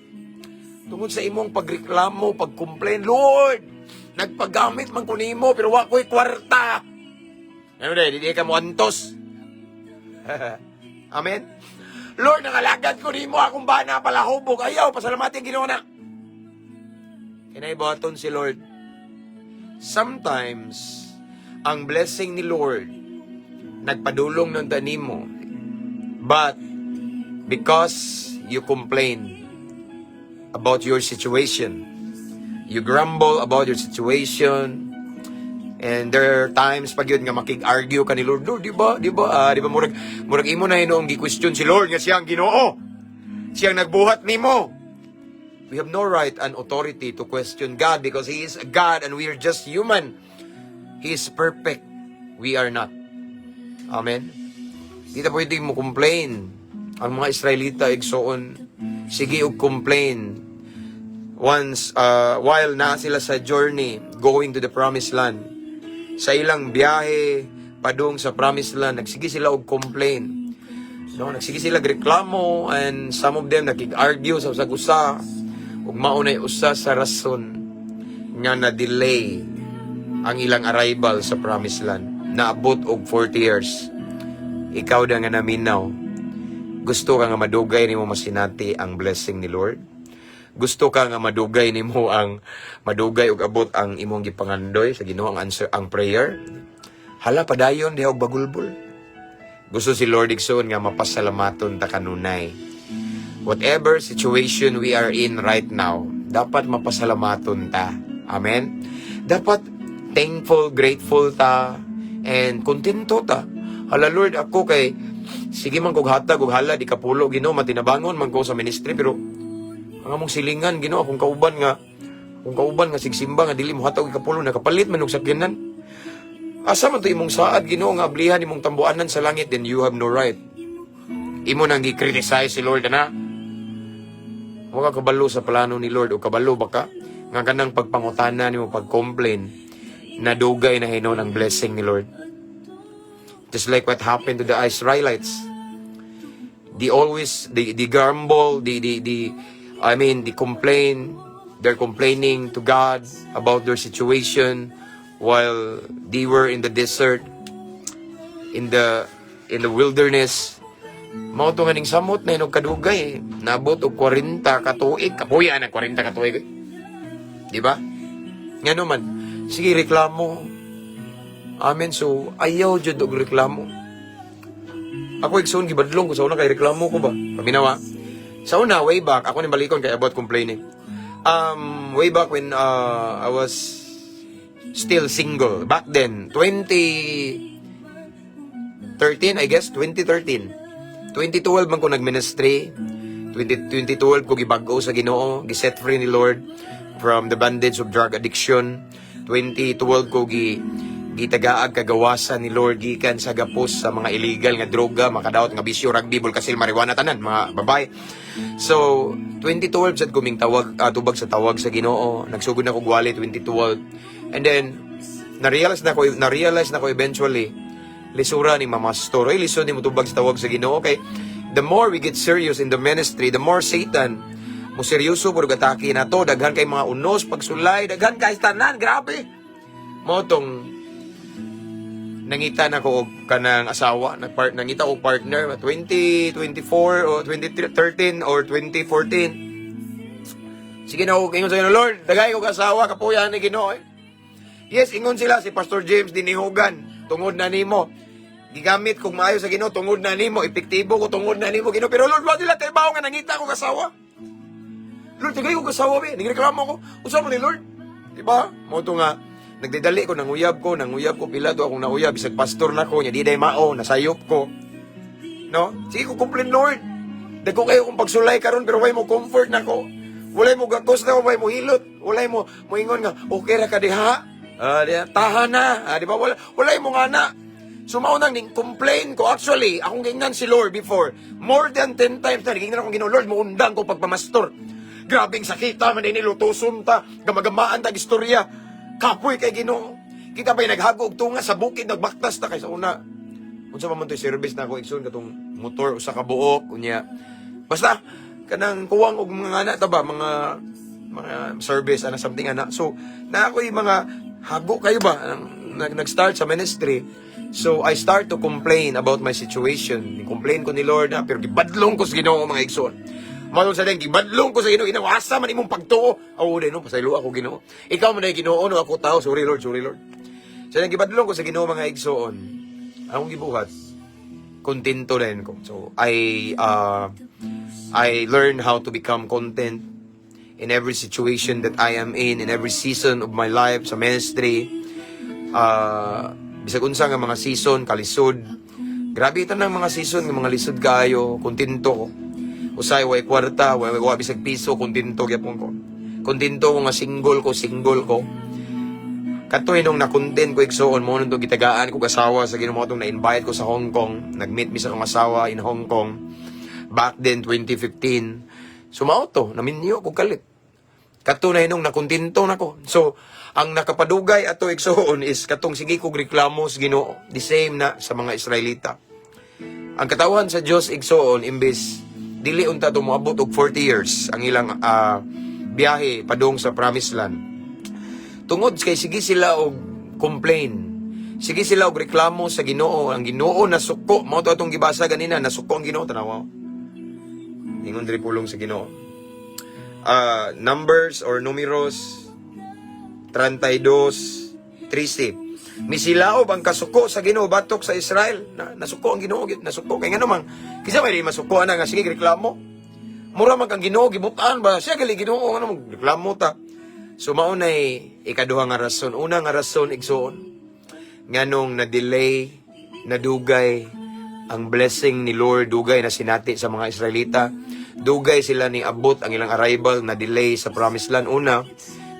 Tungod sa imong pagreklamo, pag-complain, "Lord, nagpagamit man ko nimo pero wa ko'y kwarta." Ano dahil, di ka mo antos. Amen? "Lord, nangalagad ko nimo, akong bana palahubog. Ayaw, pasalamatin Ginoo na." Kinaibaton si Lord. Sometimes, ang blessing ni Lord, nagpadulong ng tanimo. But, because you complain about your situation, you grumble about your situation, and there are times pag yun nga makig-argue ka ni Lord, "Lord, di ba, di ba, ah, di ba?" Murag imo na hinuong gi-question si Lord nga siyang Ginoo. Siyang nagbuhat nimo. We have no right and authority to question God because He is a God and we are just human. He is perfect. We are not. Amen. Di ta pwede mo complain. Ang mga Israelita, igsoon, sige og complain once while na sila sa journey going to the Promised Land. Sa ilang biyahe padung sa Promised Land, nagsige sila og complain. No, nagsige sila reklamo and some of them nakig-argue sa usag usa ug mao nay usa sa rason nga na-delay ang ilang arrival sa Promised Land. Naabot og 40 years. Ikaw da nga naminaw, gusto ka nga madugay nimo masinati ang blessing ni Lord? Gusto ka nga madugay nimo ang madugay og abot ang imong gipangandoy sa Ginoo, ang answer ang prayer? Hala, padayon diha og bagulbol. Gusto si Lord, igsoon, nga mapasalamaton ta kanunay. Whatever situation we are in right now, dapat mapasalamaton ta. Amen? Dapat thankful, grateful ta, and kontento ta. "Hala Lord, ako kay sige man kog hatag og halad ikapulo, Ginoo, matinabangon man ko sa ministry, pero ang among silingan, Ginoo, akong kauban nga sigsimba nga dili mo hatag og ikapulo, nakapalit man og sakyanan. Asa man to imong saad, Ginoo, nga ablihan imong tambuanan sa langit?" Then you have no right. Imo nang gi-criticize si Lord na. Wa ka kabalo sa plano ni Lord o kabalo ba ka nga kanang pagpangutana nimo, pag-complain, na dugay na hinuon ang blessing ni Lord? Just like what happened to the Israelites. They always they grumble, they I mean, they complain, they're complaining to God about their situation while they were in the desert, in the wilderness. Mao to nga ning samot na inog kadugay, naabot og 40 ka tuig. Kapuya na 40 ka tuig. Di ba? Ngano man, sige reklamo. Amen. So, ayaw jud og reklamo. Ako, igsoon, gibadlong ko sa una kay reklamo ko ba. Paminawa. Sa una, way back, ako ni balikon kay about complaining. Way back when I was still single, back then, 2013, I guess, 2013. 2012 man ko nag-ministry. 20, 2012 ko gibag-o sa Ginoo, giset free ni Lord from the bondage of drug addiction. 2012 ko gitagaag kagawasan ni Lord gikan sa gapos sa mga illegal nga droga, makadaot nga bisyo, rugby, bulkasil, marijuana, tanan, mga babae. So, 2012 sad ko ming tawag tubag sa tawag sa Ginoo. Nagsugod na ko gwali 2012. And then na-realize na ko eventually, lisura ni mamastor. Oy, lisod ni motubag sa tawag sa Ginoo kay the more we get serious in the ministry, the more Satan mo seryoso pud og atake na to. Daghan kay mga unos, pagsulay, daghan kay tanan, grabe. Mao tong nangita na ko og kanang asawa, nagpart nangita og partner 2024 o 2013 or 2014. Sige na ako ingon sa Ginoo, "Lord, dagay ko asawa, kapuya ni Ginoo eh." Yes, ingon sila, si Pastor James dinihugan tungod na nimo. Gigamit kog maayo sa Ginoo tungod na nimo, epektibo ko tungod na nimo, Ginoo. Pero Lord, wa nila trabaho nga nangita ko asawa. Lord, tagay ko asawa be. Nagreklamo ko. Usa man ni Lord? Di ba? Mao to nga nagdidali ko, nanguyab ko, nanguyab ko, pila to akong nauyab, bisag pastor na ko, nya di day mao, nasayop ko. No? Sige ko complain, "Lord. Dagko kayo kung pagsulay karon pero way mo comfort nako. Walay mo gakos na, way mo hilot. Walay mo moingon nga okay ra ka diha. Ah, di, tahan na. Ah, di ba? Wala, walay mo nga na." So mao nang ning complain ko. Actually, akong gingnan si Lord before. More than 10 times na gingnan akong Ginoo, "Lord, muundang ko pagpamastor. Grabing sakita man ini, lutuson ta, gamagamaan ta istorya. Kapoy kay Ginoo." Kita pa'y naghago og tunga sa bukid, nagbaktas ta kay sa una. Unsa pa man to'y service na ako, igsoon, katong motor usa ka buok unya. Basta kanang kuwang og mga anak ta ba, mga service ana, something ana. So na ako'y mga hago kayo ba nang nag-start sa ministry. So I start to complain about my situation. Complain ko ni Lord na, pero gibadlong ko sa Ginoo, mga igsoon. Mao sa den gibadlong ko sa Ginoo, "Ginoo, asa man imong pagtuo?" Aw, no, pasaylo ako, Ginoo. Ikaw man ay Ginoo, no ako tao. Sorry Lord, sorry Lord. So nang gibadlong ko sa Ginoo, mga igsoon. Akong gibuhat, kontento rin ko. So I learn how to become content in every situation that I am in every season of my life sa ministry. Bisag unsa nga mga season, kalisod. Grabe ito ng mga season nga mga lisod kaayo, kontento ko. Usay way kwarta, way wa bisag piso, kontento gyapon ko. Kontento ko nga single ko, single ko. Katoy nung na-content ko, igsoon, mo nung gitagaan ko asawa sa Ginoo tong na-invite ko sa Hong Kong. Nag-meet mi sa akong asawa in Hong Kong back then 2015. So mao to, naminyo ko kalit. Kato na nung nakontento na ko. So, ang nakapadugay ato, igsoon, is katong sige kog reklamo sa Ginoo. The same na sa mga Israelita. Ang katawhan sa Dios, igsoon, imbes dili unta to moabot og 40 years ang ilang biyahe padung sa promised land. Tungod kay sige sila og complain. Sige sila og reklamo sa Ginoo, ang Ginoo nasuko. Mao to atong gibasa ganina, nasuko ang Ginoo, tanawa. Ingon diri pulong sa Ginoo. Numbers or Numeros 32:13. Misilaob ang kasuko sa Ginoo batok sa Israel. Na, nasuko ang Ginoo, gyud, nasuko kay ngano man kinsa may di masuko ana nga sige reklamo. Mura man kang Ginoo gibutan ba siya gali Ginoo ngano mag reklamo ta. So mao nay ikaduha nga rason. Una nga rason, igsoon, nganong na-delay, nadugay ang blessing ni Lord, dugay na sinati sa mga Israelita. Dugay sila ni abot ang ilang arrival, na delay sa promised land. Una,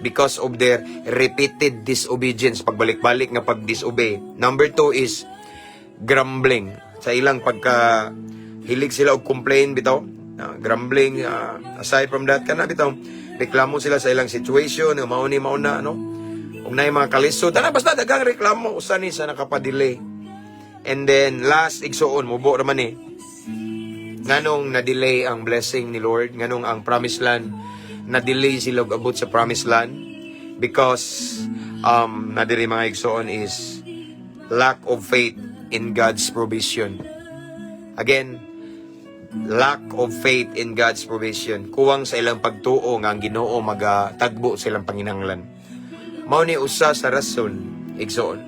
because of their repeated disobedience, pagbalik-balik nga pag-disobey. Number two is grumbling. Sa ilang pagka hilig sila og complain bitaw. Grumbling, aside from that, kana bitaw reklamo sila sa ilang situation, nga mao ni, mao na, no? Ug naay mga kalisod, tanan, basta daghang reklamo, usa ni sa nakapadelay. And then last, igsuon, mubo raman eh. Nganong na-delay ang blessing ni Lord, nganong ang promised land, na-delay sila og abot sa promised land? Because na diri, mga igsuon, is lack of faith in God's provision. Again, lack of faith in God's provision. Kuwang sa ilang pagtuo nga ang Ginoo magatagbo sa ilang panginahanglan. Mao ni usa sa rason, igsoon.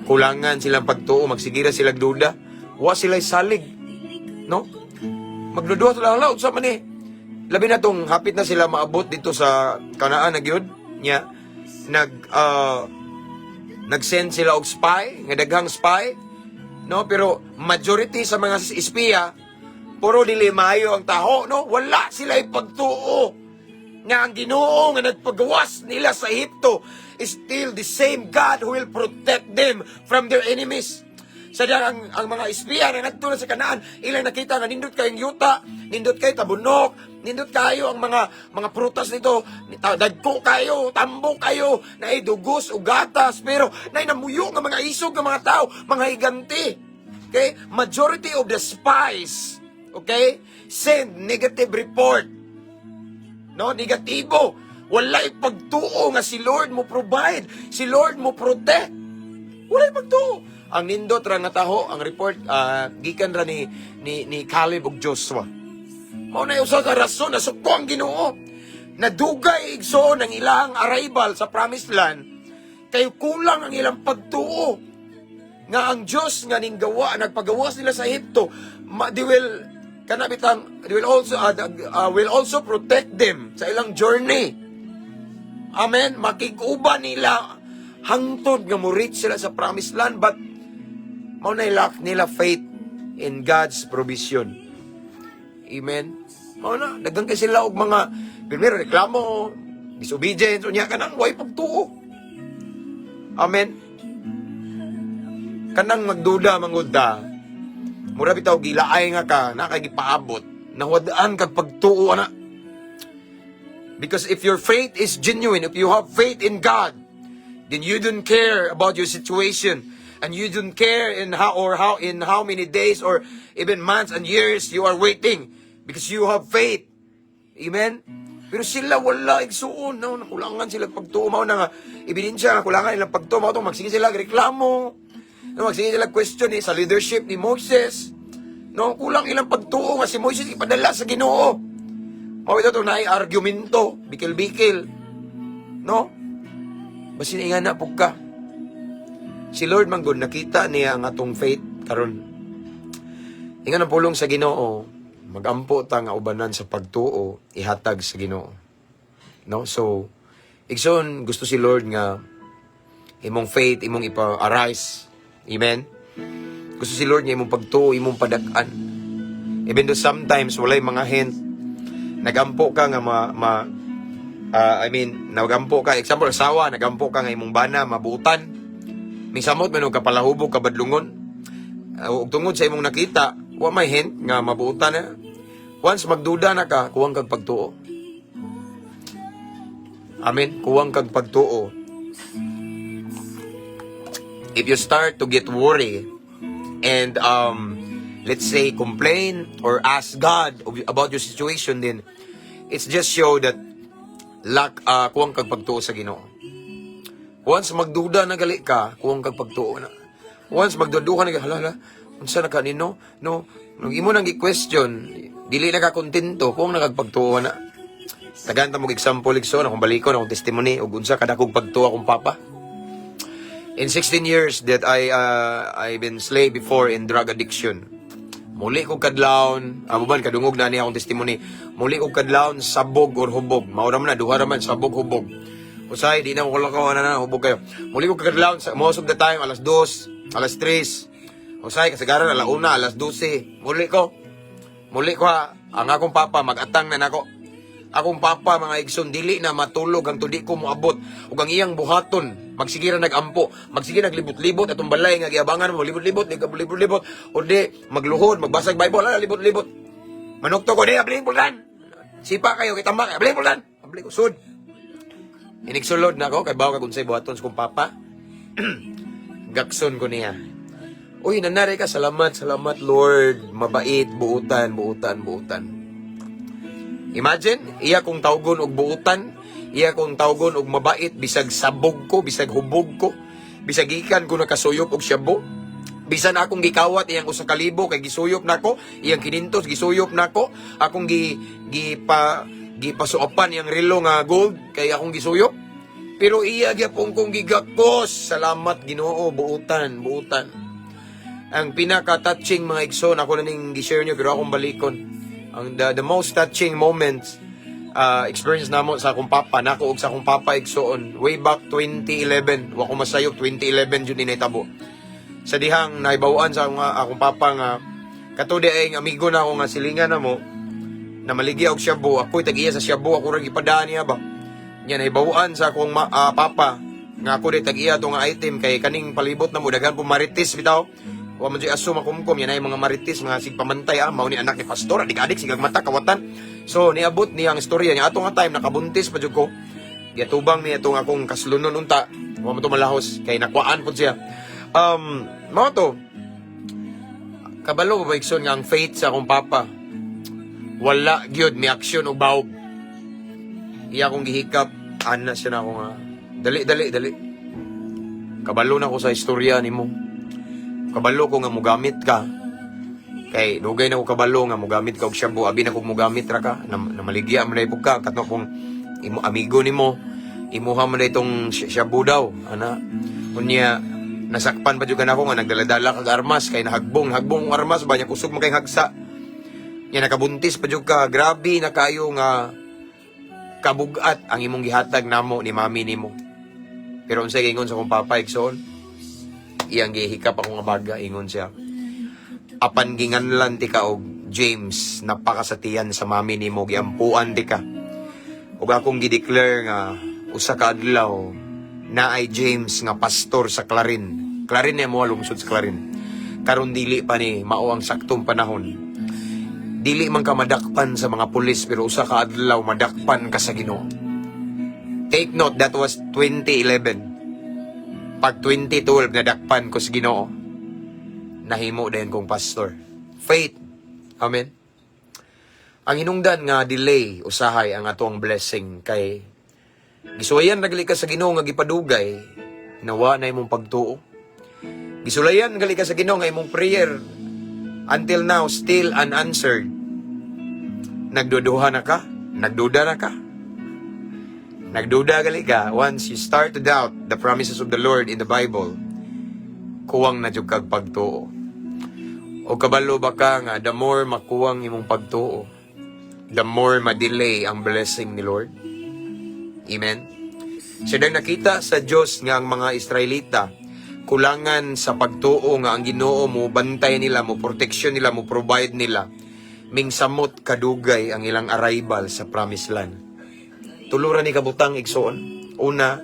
Kulangan silang pagtuo, magsigira sila duda. Wa sila salig. No? Magduduha sila lang, unsa man ni? Labi na tong hapit na sila maabot dito sa Kanaan na gyud nya nag-send sila og spy, nga daghang spy, no? Pero majority sa mga espiya puro dili maayo ang taho, no? Wala sila ipagtuo nga ang Ginoo nga nagpagawas nila sa Ehipto is still the same God who will protect them from their enemies. Sa ang mga espiya na ngadto na sa Kanaan, ilang nakita nga nindot kayong yuta, nindot kay tabunok, nindot kayo ang mga prutas nito, dagko kayo, tambo kayo, naay dugos ug gatas, pero naay namuyo nga mga isog nga mga tao, mga higante. Okay? Majority of the spies, okay, send negative report. No, negatibo. Wala pagtuo nga si Lord mo provide, si Lord mo protect. Wala pagtuo. Ang nindot ra nga taho, ang report gikan ra ni Caleb ug Joshua. Mao na usa ka rason na suko ang Ginoo. Nadugay, igsoon, ang ilang arrival sa promised land kay kulang ang ilang pagtuo nga ang Dios nga ninggawa nagpagawas nila sa Ehipto, they will kana bitang they will also protect them sa ilang journey. Amen. Makig-uban nila hangtod nga mo reach sila sa promised land, but mao na lack nila faith in God's provision. Amen. Mao na daghan kay sila og mga primero reklamo, disobedience, unya kanang way pagtuo. Amen. Kanang magduda mangud ta, mura bitaw gilaay nga ka na kay gipaabot, nahuad-an kag pagtuo ana. Because if your faith is genuine, if you have faith in God, then you don't care about your situation and you don't care in how or how in how many days or even months and years you are waiting because you have faith. Amen. Pero sila wala, igsuon, no, nakulangan sila pagtuo. Mao na nga ebidensya nga kulangan ilang pagtuo, mao tong magsige sila reklamo. No, magsige sila question ni sa leadership ni Moses. No, kulang ilang pagtuo nga si Moses ipadala sa Ginoo. Mao ito to naay argumento, bikil-bikil. No? Basin ingana pug ka. Si Lord man gud, nakita niya ang atong faith karon. Ingon ang pulong sa Ginoo, magampo ta nga ubanan sa pagtuo ihatag sa Ginoo. No? So, igsoon, gusto si Lord nga imong faith imong ipa-arise. Amen. Gusto si Lord nga imong pagtuo imong padak-an. Even though sometimes walay mga hint, nagampo ka nga ma, ma I mean, nagampo ka, example, asawa, nagampo ka nga imong bana mabutan. Misamot man og kapalahubog, kabadlungon. Ug tungod sa imong nakita, wa may hint nga mabutan na. Once magduda na ka, kuwang kag pagtuo. Amen. Kuwang kag pagtuo. If you start to get worried and let's say complain or ask God about your situation, then it's just show that lack kuwang kag pagtuo sa Ginoo. Once magduda na gali ka, kuwang kag pagtuo na. Once magduda ka na, "Hala, hala, unsa na kanino?" No, nung imo nang gi-question, dili na ka kontento, kuwang na kag pagtuo na. Tagaan ta mo example, igsoon, akong balikon akong testimony ug unsa kadakog pagtuo akong papa. In 16 years that I been slave before in drug addiction. Muli ko kadlawon, amo man kadungog na niya akong testimony. Muli ko kadlawon, sabog or hubog. Mao ra man na, duha ra man, sabog, hubog. Usay di na ko lakaw na na hubog kayo. Muli ko kadlawon sa most of the time alas 2, alas 3. Usay kasagaran alas 1, alas 12. Muli ko. Muli ko ha, ang akong papa mag-atang na nako. Akong papa, mga igsoon, dili na matulog ang tudi ko moabot ug ang iyang buhaton magsige ra nagampo, magsige naglibot-libot atong balay nga giabangan mo, libot-libot, libot-libot, o di magluhod, magbasag Bible, ala, libot-libot. Manukto ko, di, abling puldan. Sipa kayo, kitamba kayo, abling puldan. Abli ko, sud. Iniksulod na ako, kay bawo kag unsay buhaton sa kong papa. Gakson ko niya. Uy, nanare ka, salamat, salamat Lord. Mabait, buutan, buutan, buutan. Imagine, iya kong tawgon og buutan, iya kong tawgon og mabait, bisag sabog ko, bisag hubog ko, bisag gikan ko nakasuyop og shabu. Bisan akong gikawat iyang 1,000 kay gisuyop nako, iyang 500 gisuyop nako, akong gi gipa gipasuopan iyang relo nga gold kay akong gisuyop. Pero iya gyapon kong gigakos. Salamat Ginoo, buutan, buutan. Ang pinaka-touching, mga igsoon, ako na ning gi-share nyo pero akong balikon. Ang the most touching moments experience namo sa akong papa, nako og sa akong papa, igsoon, way back 2011, wa ko masayop, 2011 jud ni nahitabo. Sa dihang naibaw-an sa akong papa nga kato di ay amigo na ako nga silingan na mo na maligya og shabu, ako'y tag-iya sa shabu, ako ra gipadaan niya ba. Nya nahibaw-an sa akong papa nga ako di tag-iya to nga item kay kaning palibot na mo daghan po marites bitaw. Wa man jud aso makumkum yan ay mga marites, mga sigpamantay, mao ni anak ni pastor, adik-adik sigag mata kawatan. So niabot niya ang istorya niya ato nga time nakabuntis pa jud ko. Giatubang niya itong akong kaslunon unta. Wa man to malahos kay nakuaan pud siya. Mao to. Kabalo ba, igsoon, nga ang faith sa akong papa wala gyud mi aksyon og bawog. Iya akong gihikap, ana siya na ako nga, "Dali, dali, dali. Kabalo na ko sa istorya nimo. Kabalo ko nga mugamit ka. Kay dugay na ko kabalo nga mugamit ka og shabu, abi na kog mugamit ra ka, na maligya man dai ka katno kung imo amigo nimo, imuha man dai itong shabu daw, ana." Unya nasakpan pa jud ka nako nga nagdala-dala kag armas kay nahagbong, hagbong ang armas ba niya, kusog man kay hagsa. Nya nakabuntis pa jud ka, grabe na kayo nga kabugat ang imong gihatag namo ni mami nimo. Pero unsay giingon sa akong papa, igsoon? Iyang gihikap ako nga baga, ingon siya, "Apan ginganlan ti ka og James, napakasatian sa mami nimo, giampuan ti ka. Ug akong gideclare nga usa ka adlaw naay James nga pastor sa Clarin." Clarin niya mo, lungsod sa Clarin. Karon dili pa ni mao ang saktong panahon. Dili man ka madakpan sa mga pulis pero usa ka adlaw madakpan ka sa Ginoo. Take note, that was 2011. Pag 2012 nadakpan ko sa Ginoo, nahimo din kong pastor. Faith. Amen. Ang hinungdan nga delay usahay ang atong blessing kay gisuwayan ra gali ka sa Ginoo nga gipadugay, nawa na imong pagtuo. Gisulayan gali ka sa Ginoo nga imong prayer until now still unanswered. Nagduduha na ka, nagduda na ka. Nagduda gali ka. Once you start to doubt the promises of the Lord in the Bible, kuwang na jud kag pagtuo. O kabalo ba ka nga the more makuwang imong pagtuo, the more ma-delay ang blessing ni Lord? Amen? So dahil nakita sa Diyos nga ang mga Israelita kulangan sa pagtuo nga ang Ginoo mo bantay nila, mo protection nila, mo provide nila, mingsamot kadugay ang ilang arrival sa promised land. Tulo ra ni kabutang, igsoon. Una,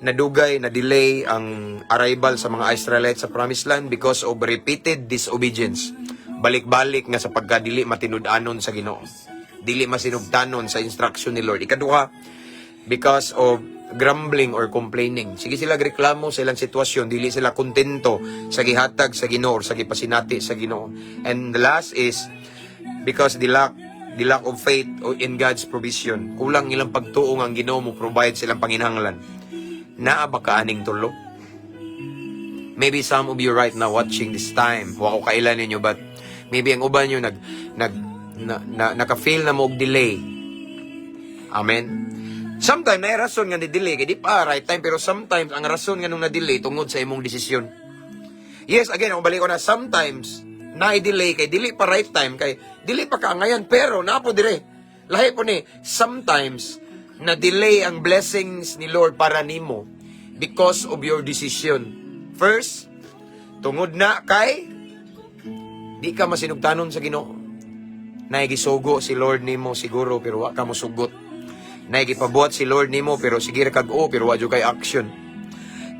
nadugay, na delay ang arrival sa mga Israelites sa promised land because of repeated disobedience. Balik-balik nga sa pagkadili matinud-anon sa Ginoo. Dili masinugtanon sa instruction ni Lord. Ikaduha, because of grumbling or complaining. Sige sila reklamo sa ilang sitwasyon, dili sila kontento sa gihatag sa Ginoo or sa gipasinati sa Ginoo. And the last is because the lack of faith in God's provision. Kulang ilang pagtuo nga ang Ginoo mo provide sa ilang panginahanglan. Naa ba ka aning tulo? Maybe some of you right now watching this time, wa ko kailan ninyo, but maybe ang uban nyo nag nag na, na, naka-feel na mo og delay. Amen. Sometimes na rason nga ni-delay kay di pa right time, pero sometimes ang rason nga nung na-delay tungod sa imong desisyon. Yes, again, ako balik ko na sometimes na-delay kay dili pa right time kay dili pa kaangayan, pero naa po dire. Lahi po ni sometimes na-delay ang blessings ni Lord para nimo because of your decision. First, tungod na kay di ka masinugtanon sa Ginoo. Naigisugo si Lord nimo siguro pero wa ka mosugot. Naigipabuhat si Lord nimo pero sige ra kag o pero wa jud kay action.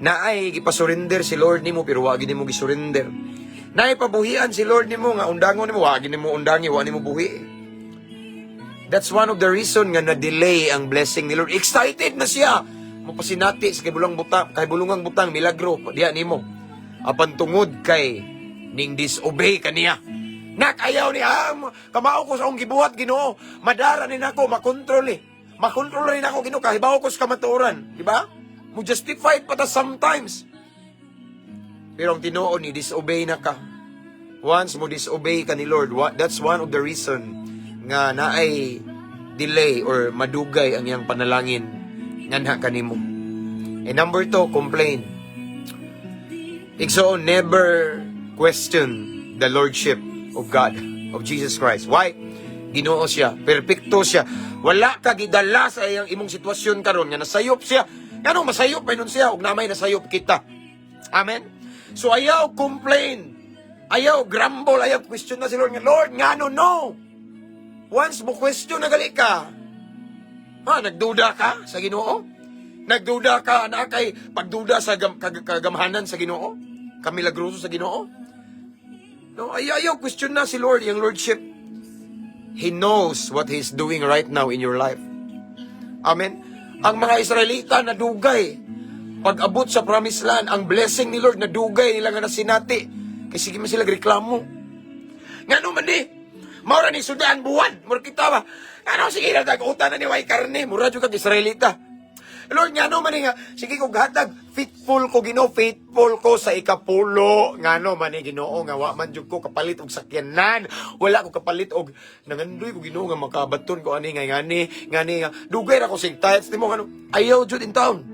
Naay gipasurrender si Lord nimo pero wa gid nimo gisurrender. Naay pabuhian si Lord nimo nga undangon nimo, wa gid nimo undangi, wa nimo buhi. That's one of the reason nga na-delay ang blessing ni Lord. Excited na siya. Mapasinati sa kay butang, kay bulungang butang milagro diha nimo. Apan tungod kay ning disobey kaniya. Nak, ayaw ni ah, kamao ko sa akong gibuhat, Ginoo. Madara ni nako, makontrol eh. Makontrol rin ako, Ginoo, kahibaw ko sa kamatuoran, di ba? Mo justified pa ta sometimes. Pero ang tinuod ni disobey na ka. Once mo disobey ka ni Lord, that's one of the reason nga naay delay or madugay ang iyang panalangin nganha kanimo. And number two, complain. Igsoon, never question the lordship of God, of Jesus Christ. Why? Ginoo siya, perpekto siya. Wala ka gidala sa iyang imong sitwasyon karon nga nasayop siya. Ngano masayop pa nun siya ug namay nasayop kita? Amen. So ayaw complain. Ayaw grumble, ayaw question na si Lord nga, "Lord, ngano no?" Once mo question na gali ka, ha, nagduda ka sa Ginoo? Nagduda ka na kay pagduda sa kagamhanan sa Ginoo? Kamilagroso sa Ginoo? No, ayaw question na si Lord, yung lordship. He knows what He's doing right now in your life. Amen. Ang mga Israelita nadugay. Pag-abot sa promised land, ang blessing ni Lord nadugay nila nga nasinati. Kay sige man sila reklamo. Ngano man di? Mao ra ni sudaan buwan. Mura kita ba? Ano sige na tag utan na ni way karne. Mura jud kag Israelita. "Lord, ngano man ni nga sige ko gatag, faithful ko, Ginoo, faithful ko sa ikapulo. Ngano man ni, Ginoo, nga wa man jud ko kapalit og sakyanan? Wala ko kapalit og nangandoy ko, Ginoo, nga makabaton ko ani nga ngani ngani nga dugay ra ko sig tithes nimo, ngano ayaw jud in town?"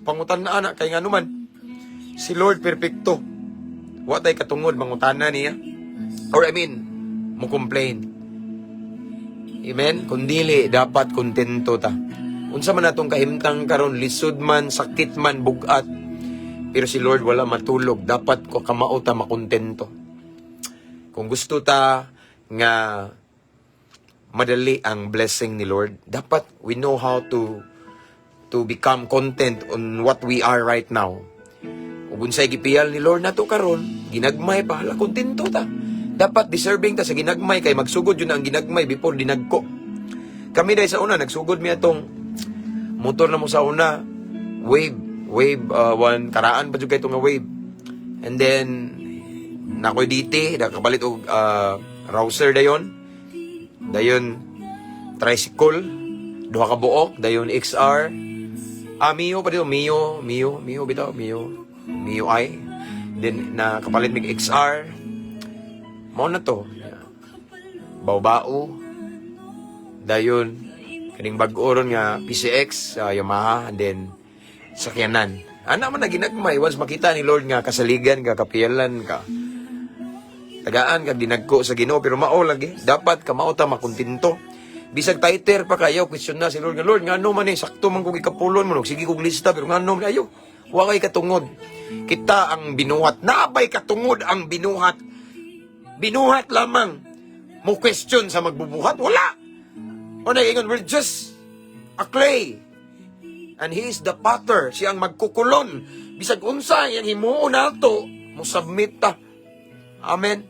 Pangutan na ana kay ngano man si Lord perpekto. Wa tay katungod mangutana niya. Or I mean, mo complain. Amen? Kundili, dapat kontento ta. Unsa man atong kahimtang karon, lisod man, sakit man, bugat. Pero si Lord wala matulog. Dapat ko kamao ta makontento. Kung gusto ta nga madali ang blessing ni Lord, dapat we know how to become content on what we are right now. Ug unsay gipiyal ni Lord nato karon, ginagmay pa, hala, kontento ta. Dapat deserving ta sa ginagmay kay magsugod yun ang ginagmay before dinagko. Kami dahil sa una, nagsugod mi atong motor na mo sa una, Wave, one, karaan pa jud kay nga Wave. And then, nakoy DT, nakapalit og rouser dayon. Dayon, tricycle, duha ka buok, dayon XR. Ah, Mio pa dito, Mio, Mio, Mio bitaw, Mio, Mio I. Then, nakapalit mig XR. Mao na to. Bao-bao. Dayon, kaning bag-o ron nga PCX, Yamaha, and then sakyanan. Ana man na ginagmay, once makita ni Lord nga kasaligan ka, kapiyalan ka, tagaan ka dinagko sa Ginoo, pero mao lagi dapat kamao ta makontento. Bisag tither pa kayo, question na si Lord nga, "Lord, ngano man eh, sakto man kog ikapulon mo, sige kog lista, pero ngano man?" Ayo, wa kay katungod. Kita ang binuhat, nabay katungod ang binuhat. Binuhat lamang. Mo question sa magbubuhat, wala. O nag-ingon, we're just a clay. And He is the potter. Siya ang magkukulon. Bisag unsa yang himuon nato, mo submit ta. Amen.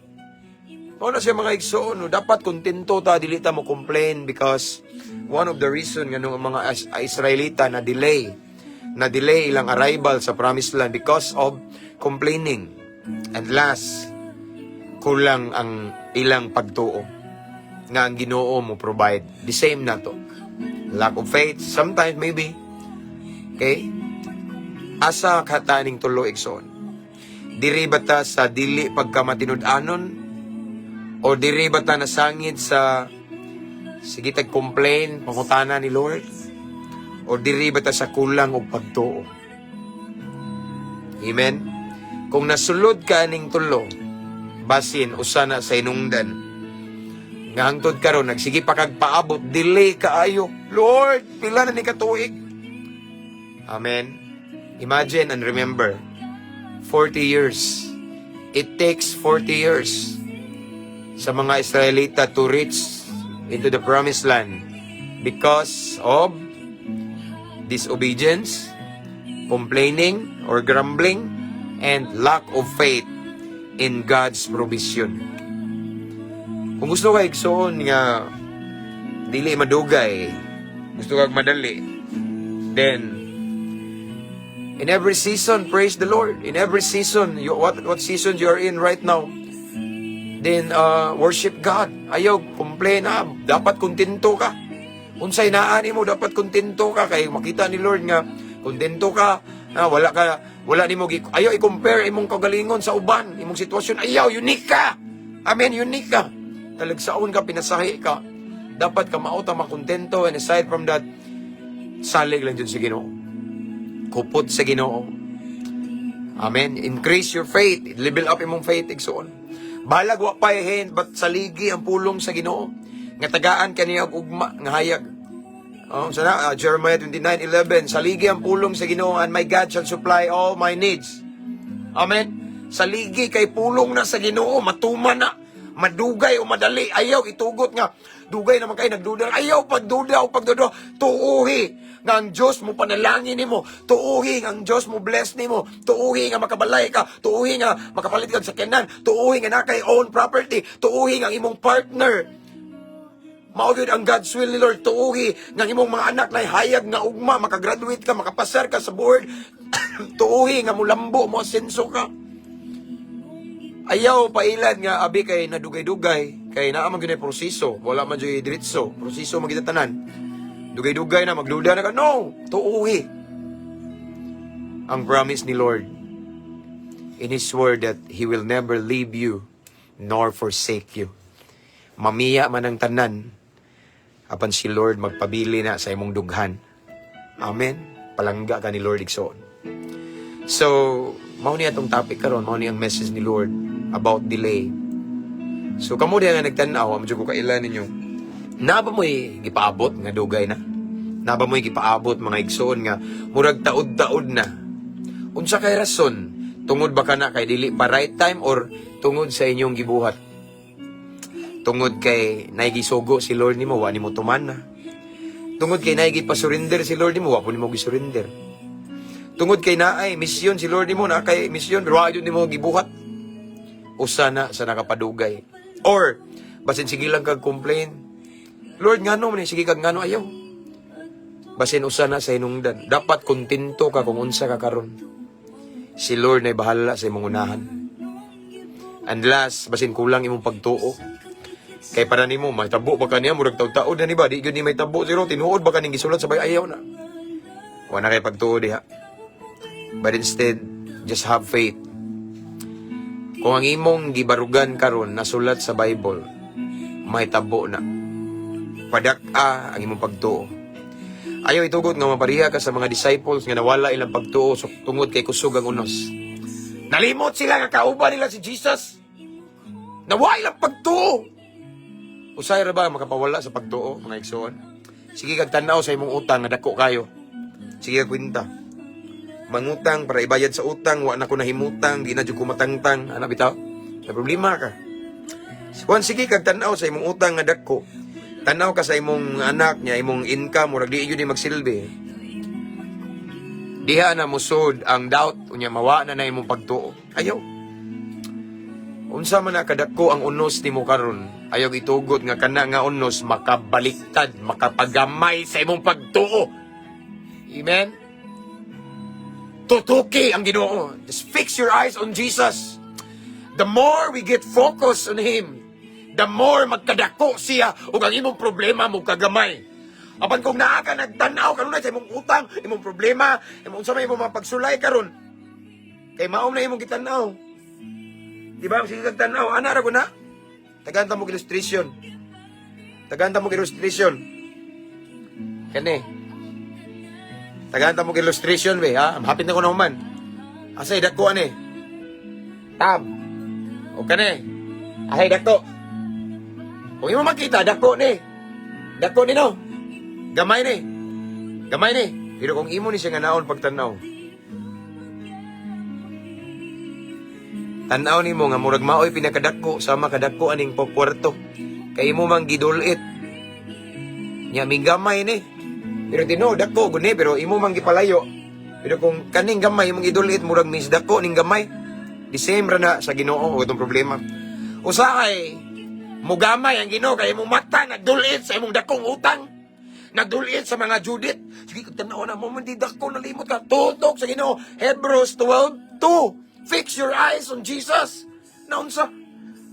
Mao na siya, mga igsoon, no? Dapat kontento ta, dili ta mo complain because one of the reason nga nung ang mga Israelita na delay ilang arrival sa promised land because of complaining. And last, kulang ang ilang pagtuo nga ang Ginoo mo provide. The same na to. Lack of faith, sometimes maybe. Okay? Asa kataning tulo, igsoon? Diri ba ta sa dili pagkamatinud-anon? O diri ba ta nasangid sa sige tag complain, pangutana ni Lord? O diri ba ta sa kulang og pagtuo? Amen? Kung nasulod ka aning tulo, basin usa na sa inungdan nga hangtod karon nagsige pa kag paabot, delay kaayo. Lord, pila na ni katuig? Amen. Imagine and remember, 40 years. It takes 40 years sa mga Israelita to reach into the promised land because of disobedience, complaining or grumbling, and lack of faith in God's provision. Kung gusto ka, igsoon, nga Dili madugay, gusto kag madali, then in every season, praise the Lord. In every season, what season you are in right now, then worship God. Ayaw complain, ah, dapat kontento ka. Unsay naa nimo, dapat kontento ka kay makita ni Lord nga kontento ka. Ah, wala ka wala nimo ayaw i-compare imong kagalingon sa uban, imong sitwasyon. Ayaw, unique ka. Amen, unique ka. Talagsaon ka, pinasahi ka. Dapat ka mao ta makontento, and aside from that, salig lang jud sa Ginoo. Kupot sa Ginoo. Amen. Increase your faith. Level up imong faith, igsoon. Balag wa pa hen, but saligi ang pulong sa Ginoo. Nga tagaan kaniya og ugma nga hayag. Oh, sana Jeremiah 29:11, saligi ang pulong sa Ginoo, and my God shall supply all my needs. Amen. Saligi kay pulong na sa Ginoo, matuman na. Madugay o madali, ayaw itugot nga dugay naman kay nagduda. Ayaw pagduda o pagduda. Tuuhi nga ang Dios mo panalangin nimo. Tuuhi nga ang Dios mo bless nimo. Tuuhi nga makabalay ka. Tuuhi nga makapalit kag sakyanan. Tuuhi nga naa kay own property. Tuuhi nga ang imong partner mao gyud ang God's will ni Lord. Tuuhi nga ang imong mga anak na hayag nga ugma, makagraduate ka, makapasar ka sa board. Tuuhi nga mulambo mo, asenso ka. Ayaw pailad nga abi kay nadugay-dugay, kay naa man gyud proseso, wala man gyud diretso, proseso man gyud tanan. Dugay-dugay na, magduda na ka. No, tuuhi ang promise ni Lord in His word that He will never leave you nor forsake you. Mamiya man ang tanan, apan si Lord magpabili na sa imong dughan. Amen. Palangga ka ni Lord, igsoon. So, mao ni atong topic karon, mao ni ang message ni Lord about delay. So, kamo diha nga nagtan-aw, amo jud ko kaila ninyo. Naa ba mo'y gipaabot nga dugay na? Naa ba mo'y gipaabot, mga igsoon, nga murag taod-taod na? Unsa kay rason? Tungod ba kana kay dili pa right time or tungod sa inyong gibuhat? Tungod kay naay gisugo si Lord nimo, wa nimo tuman na. Tungod kay naay gipasurrender si Lord nimo, wa po nimo gisurrender. Tungod kay naay misyon si Lord nimo, naa kay misyon pero wa jud nimo gibuhat. Usa na sa nakapadugay. Or basin sige lang kag complain. "Lord, ngano man ni?" Sige kag ngano, ayaw. Basin usa na sa hinungdan. Dapat kontento ka kung unsa ka karon. Si Lord na bahala sa imong unahan. And last, basin kulang imong pagtuo. Kay para nimo mahitabo ba kaniya, murag taud-taod na ni ba, di gyud ni mahitabo zero, tinuod ba kaning gisulat sa bay, ayaw na. Wa na kay pagtuo diha. But instead, just have faith. Kung ang imong gibarugan karon nasulat sa Bible, mahitabo na. Padak-a ang imong pagtuo. Ayaw itugot nga mapareha ka sa mga disciples nga nawala ilang pagtuo so, tungod kay kusog ang unos. Nalimot sila nga kauban nila si Jesus. Nawala ilang pagtuo. Usay ra ba makapawala sa pagtuo, mga igsoon? Sige kag tan-aw sa imong utang nga dako kayo. Sige kag kwenta. Mangutang para ibayad sa utang, wa na ko nahimutang, di na jud ko matangtang. Ana bitaw? May problema ka. Juan, sige kag tan-aw sa imong utang nga dako. Tanaw ka sa imong anak niya, imong income, murag di yun ni magsilbi. Diha na musod ang doubt, unya mawa na na imong pagtuo. Ayaw. Unsa man na kadako ang unos nimo karon, ayaw itugot nga kana nga unos makabaliktad, makapagamay sa imong pagtuo. Amen? Tutuki ang Ginoo. Just fix your eyes on Jesus. The more we get focused on Him, the more magkadako siya ug ang imong problema mo kagamay. Apan kung naa ka nagtan-aw kanunay sa imong utang, imong problema, imong unsa may imong mga pagsulay karon, kay maom na imong gitan-aw. Di ba? Sige kag tan-aw, ana ra ko na. Tagaan ta mo illustration. Tagaan ta mo illustration. Kani. Tagaan ta mo illustration be, ha? Hapit na ko na human. Asay dako ani? Tab. O kani. Asay dako? Kung imo makita, dako ni. Dako ni, no. Gamay ni. Gamay ni. Pero kung imo ni siya nga naon pagtanaw, tan-aw nimo nga murag maoy pinakadako sama kadako aning pokwarto. Kay imo mang gidulit. Nya migamay ni. Pero tinuod dako guni, pero imo mang gipalayo. Pero kung kaning gamay imong gidulit, murag mis dako ning gamay. The same ra na sa Ginoo o itong problema. Usahay Mugamay ang Ginoo kay imong mata nagdulit sa imong dakong utang. Nagdulit sa mga Judith. Sige, kung tanaw na mo, hindi dako, nalimot ka. Tutok sa Ginoo. Hebrews 12:2. Fix your eyes on Jesus. Naunsa?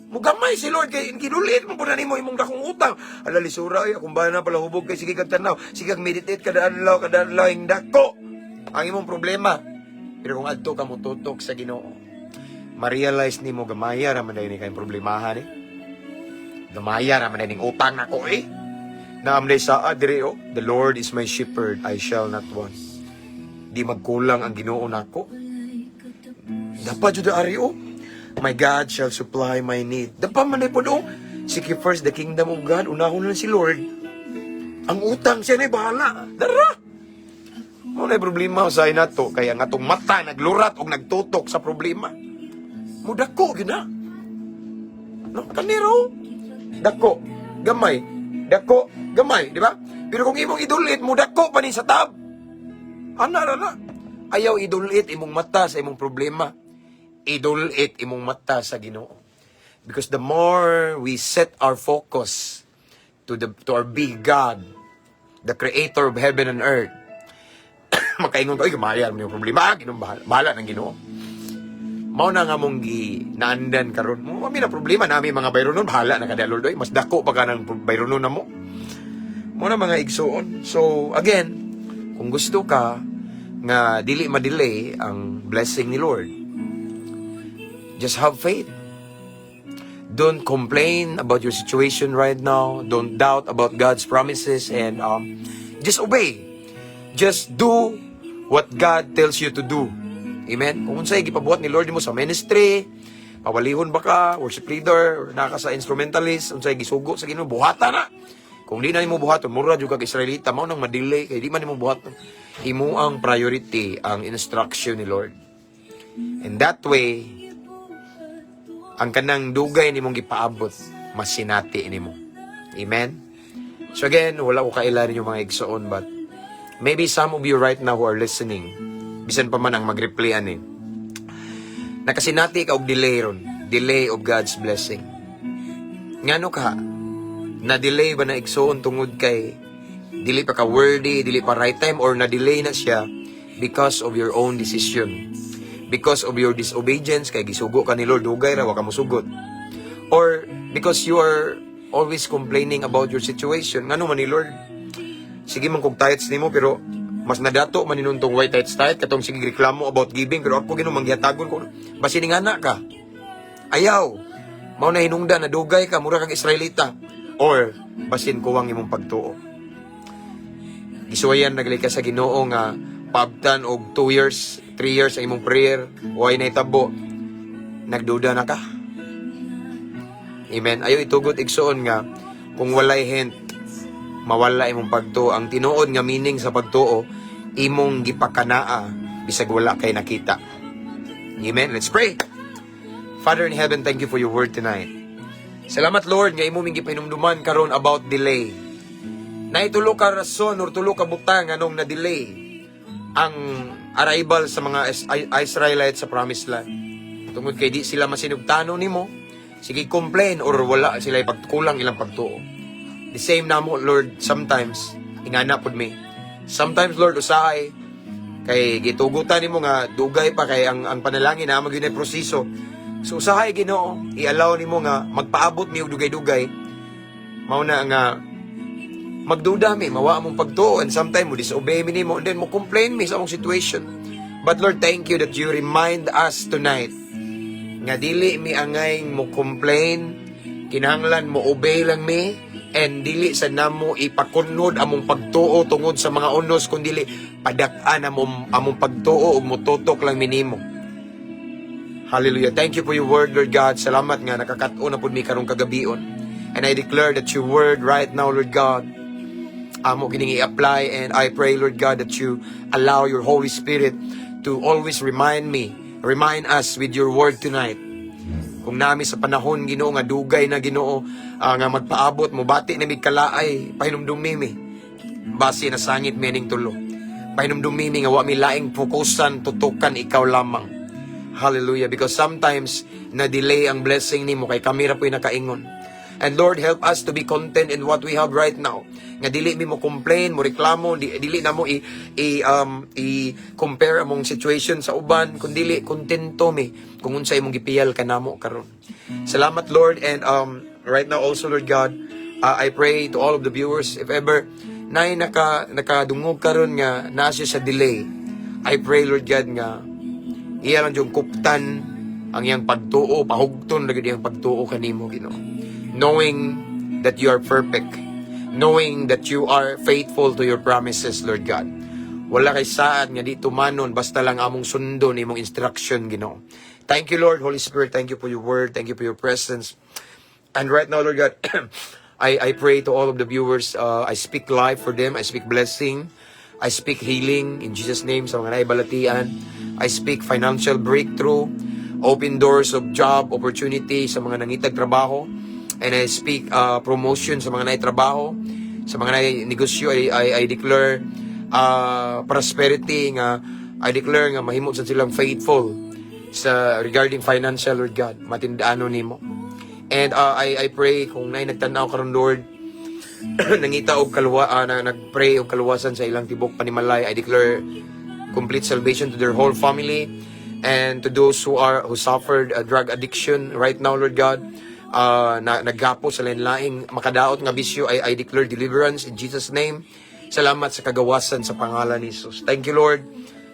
Mugamay si Lord kay gidulit mo po na nimo imong dakong utang. Ala, lisura ay akong bana pala hubog kay sige kag tanaw, sige kag meditate kada adlaw, kada adlaw ing dako ang imong problema. Pero kung adto ka mo tutok sa Ginoo, ma-realize nimo gamaya ra man dayon ni kayong problemahan eh. Gamaya ra man dayon ning utang nako eh. Naamlay sa diri oh, "The Lord is my shepherd, I shall not want." Di magkulang ang Ginoo nako. Dapat jud ari oh. "My God shall supply my need." Dapat man po oh. Seek ye first the kingdom of God, unahon lang si Lord. Ang utang siya na bahala. Dara. Mao na problema sa nato kaya ang atong mata naglurat og nagtutok sa problema. Mudako gyud na. No, kaniro. Dako, gamay. Dako, gamay, di ba? Pero kung imong idulit, mudako pa ni sa tab. Ana ra na. Ayaw idulit imong mata sa imong problema. Idulit imong mata sa Ginoo. Because the more we set our focus to our big God, the creator of heaven and earth, makaingon ka, "Ay, gamaya man yung problema, ah, Ginoo, bahala, bahala ng Ginoo." Mao na nga mong gi naandan karon. Mo kami na problema nami mga bayronon, bahala na kada Lord oy, mas dako pa ka ng bayronon na mo. Mao na, mga igsuon. So again, kung gusto ka nga dili ma-delay ang blessing ni Lord, just have faith. Don't complain about your situation right now. Don't doubt about God's promises and just obey. Just do what God tells you to do. Amen? Kung unsay gipabuhat ni Lord mo sa ministry, pawalihon ba ka, worship leader, or naka sa instrumentalist, unsay gisugo sa Ginoo, buhata na. Kung di na nimo buhaton, mura jud kag Israelita, mao nang ma-delay kay di man nimo buhaton. Imo ang priority ang instruction ni Lord. And that way, ang kanang dugay nimong gipaabot, masinati nimo. Amen? So again, wala ko kaila ninyo, mga igsoon, but maybe some of you right now who are listening, bisan pa man ang mag-reply ani, nakasinati ka og delay ron, delay of God's blessing. Ngano ka? Na-delay ba na, igsoon, tungod kay dili pa ka worthy, dili pa right time, or na-delay na siya because of your own decision? Because of your disobedience, kay gisugo ka ni Lord, dugay ra, wa ka mosugot. Or because you are always complaining about your situation. Ngano man ni Lord? Sige man kog tithes nimo pero mas nadato man inuntong way tithes tithe katong sige reklamo about giving, pero ako Ginoo manggihatagon ko. Basin nga ka. Ayaw. Mao na hinungdan na dugay ka, mura kang Israelita. Or basin kuwang imong pagtuo. Gisuwayan nagali ka sa Ginoo nga paabtan og 2 years, 3 years ang imong prayer, way nahitabo. Nagduda na ka. Amen. Ayo itugot, igsuon, nga kung walay hint, mawala imong pagtuo. Ang tinuod nga meaning sa pagtuo, imong gipakanaa bisag wala kay nakita. Amen. Let's pray. Father in heaven, thank you for your word tonight. Salamat, Lord, nga imo ming gipahinumduman karon about delay. Naay tulo ka rason or tulo ka butang anong na-delay ang arrival sa mga Israelites sa Promised Land. Tungod kay di sila masinugtano nimo, sige complain or wala sila ipagkulang ilang pagtuo. The same namo, Lord, sometimes ingana pud mi. Sometimes, Lord, usahay kay gitugutan nimo nga dugay pa kay ang panalangin na magyud proseso. So usahay, Ginoo, i-allow nimo nga magpaabot mi og dugay-dugay. Mao na nga magduda mi, mawa among pagtuo, and sometimes mo disobey mi nimo and then mo complain mi sa among situation. But Lord, thank you that you remind us tonight nga dili mi angay mo complain, kinahanglan mo obey lang mi and dili sa namo ipakunod among pagtuo tungod sa mga unos, kundi padak-an among pagtuo ug motutok lang mi nimo. Hallelujah. Thank you for your word, Lord God. Salamat nga nakakat-on na pud mi karong kagabion. And I declare that your word right now, Lord God, amo kining i-apply, and I pray, Lord God, that you allow your Holy Spirit to always remind me, remind us with your word tonight. Kung nami sa panahon, Ginoo, nga dugay na, Ginoo, nga magpaabot mo bati na mig kalaay, pahinumdumi mi. Basi na sangit mi ning tulo. Pahinumdumi mi nga wa mi laing fokusan, tutukan ikaw lamang. Hallelujah. Because sometimes, na-delay ang blessing nimo kay kami ra po'y nakaingon. And Lord, help us to be content in what we have right now. Nga dili mi mo complain, mo reklamo, dili na mo i compare among situation sa uban, kun dili kontento mi kung unsa imong gipiyal kanamo karon. Salamat, Lord, and right now also, Lord God, I pray to all of the viewers, if ever naay nakadungog karon nga naa siya sa delay, I pray, Lord God, nga iya lang yung kuptan ang iyang pagtuo, pahugton lagi iyang pagtuo kanimo, Ginoo. Knowing that you are perfect, knowing that you are faithful to your promises, Lord God. Wala kay saad nga di tumanon basta lang among sundon imong instruction, Ginoo. Thank you, Lord. Holy Spirit, thank you for your word, thank you for your presence. And right now, Lord God, I pray to all of the viewers. I speak life for them. I speak blessing. I speak healing in Jesus' name sa mga naibalatian. I speak financial breakthrough, open doors of job opportunity sa mga nangitag trabaho. And I speak promotion sa mga naitrabaho. Sa mga naay negosyo, I declare prosperity nga I declare nga mahimo sa silang faithful sa regarding financial, Lord God. Matindaano nimo. And I pray kung naay nagtanaw karon, Lord, nangita og kaluwa na nagpray og kaluwasan sa ilang tibok panimalay, I declare complete salvation to their whole family and to those who suffered a drug addiction right now, Lord God, na naggapo sa lain-laing makadaot nga bisyo, I declare deliverance in Jesus' name. Salamat sa kagawasan sa pangalan ni Jesus. Thank you, Lord.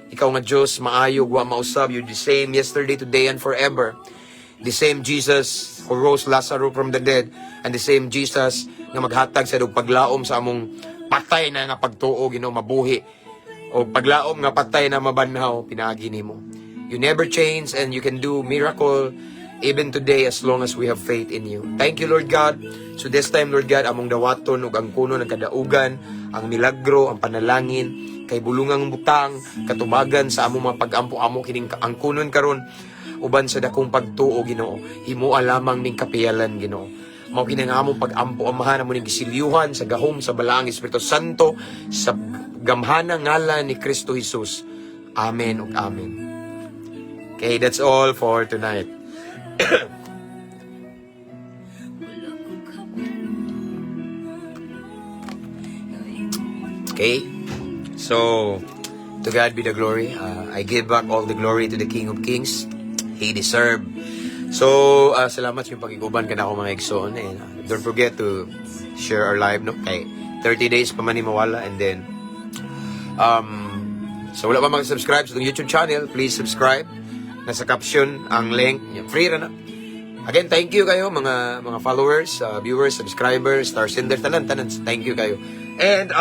Ikaw nga Diyos maayo, wa mausab. You're the same yesterday, today and forever. The same Jesus who rose Lazarus from the dead and the same Jesus nga maghatag sa og paglaom sa among patay na nga pagtuo, Ginoo, mabuhi o paglaom nga patay na mabanhaw pinaagi nimo. You never change and you can do miracle even today as long as we have faith in you. Thank you, Lord God. So this time, Lord God, among dawaton ug ang kuno ng kadaugan, ang milagro, ang panalangin, kay bulungang butang, katubagan sa among mga pag-ampo, amo kining ang kunon karon uban sa dakong pagtuo, Ginoo. Himoa lamang ning kapiyalan, Ginoo. Mao kini nga among pag-ampo, Amahan, amo ning gisilyuhan sa gahom sa Balaang Espiritu Santo sa gamhanang ngalan ni Kristo Jesus. Amen ug amen. Okay, that's all for tonight. Wala ko kabalo na imong Okay? So, to God be the glory. I give back all the glory to the King of Kings. He deserve. So, salamat sa inyong pag-iguban kanako, mga igsoon. And don't forget to share our live, no? Kay 30 days pa man ni mawala. And then, so wala pa mag-subscribe sa itong YouTube channel, please subscribe. Nasa caption ang link. Free ra na. Again, thank you kayo mga followers, viewers, subscribers, star sender, tanan tanan. Thank you kayo. And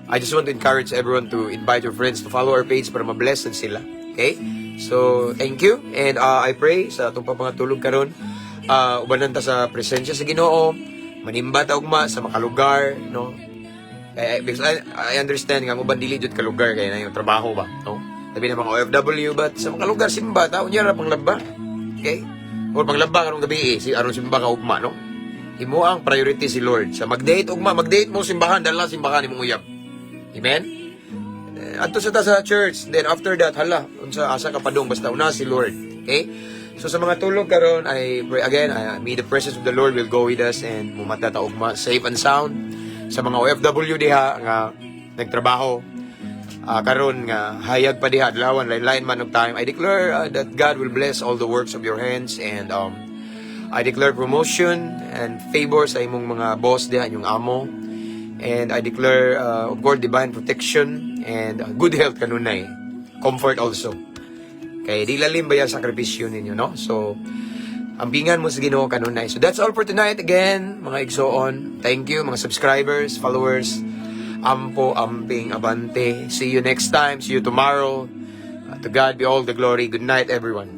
I just want to encourage everyone to invite your friends to follow our page para ma-bless din sila. Okay? So, thank you. And I pray sa atong papangatulog karon, ubanan ta sa presensya sa Ginoo, manimba ta ugma sa makalugar, no? Eh, because I understand nga ang uban dili jud kalugar kay na yung trabaho ba, no? Labi na mga OFW, but sa mga lugar simba ta unya ra panglaba. Okay? Or panglaba karong gabi eh, si aron simba ka ugma, no? Imo ang priority si Lord. Sa mag-date ugma, mag-date mo simbahan, dala simbahan imong uyab. Amen? Eh, adto sa ta sa church, then after that, hala, unsa asa ka padung, basta una si Lord. Okay? So sa mga tulog karon, I pray again, may the presence of the Lord will go with us and mumata ta ugma safe and sound. Sa mga OFW diha nga nagtrabaho karon nga hayag pa diha adlawan, lain-lain man og time, I declare that God will bless all the works of your hands and I declare promotion and favor sa imong mga boss diha, inyong amo, and I declare of course divine protection and good health kanunay, comfort also, kay di lalim ba yung sakripisyo ninyo, no? So ampingan mo sa Ginoo kanunay. So that's all for tonight again, mga igsoon. Thank you, mga subscribers, followers. Ampo, amping, abante. See you next time. See you tomorrow. To God be all the glory. Good night, everyone.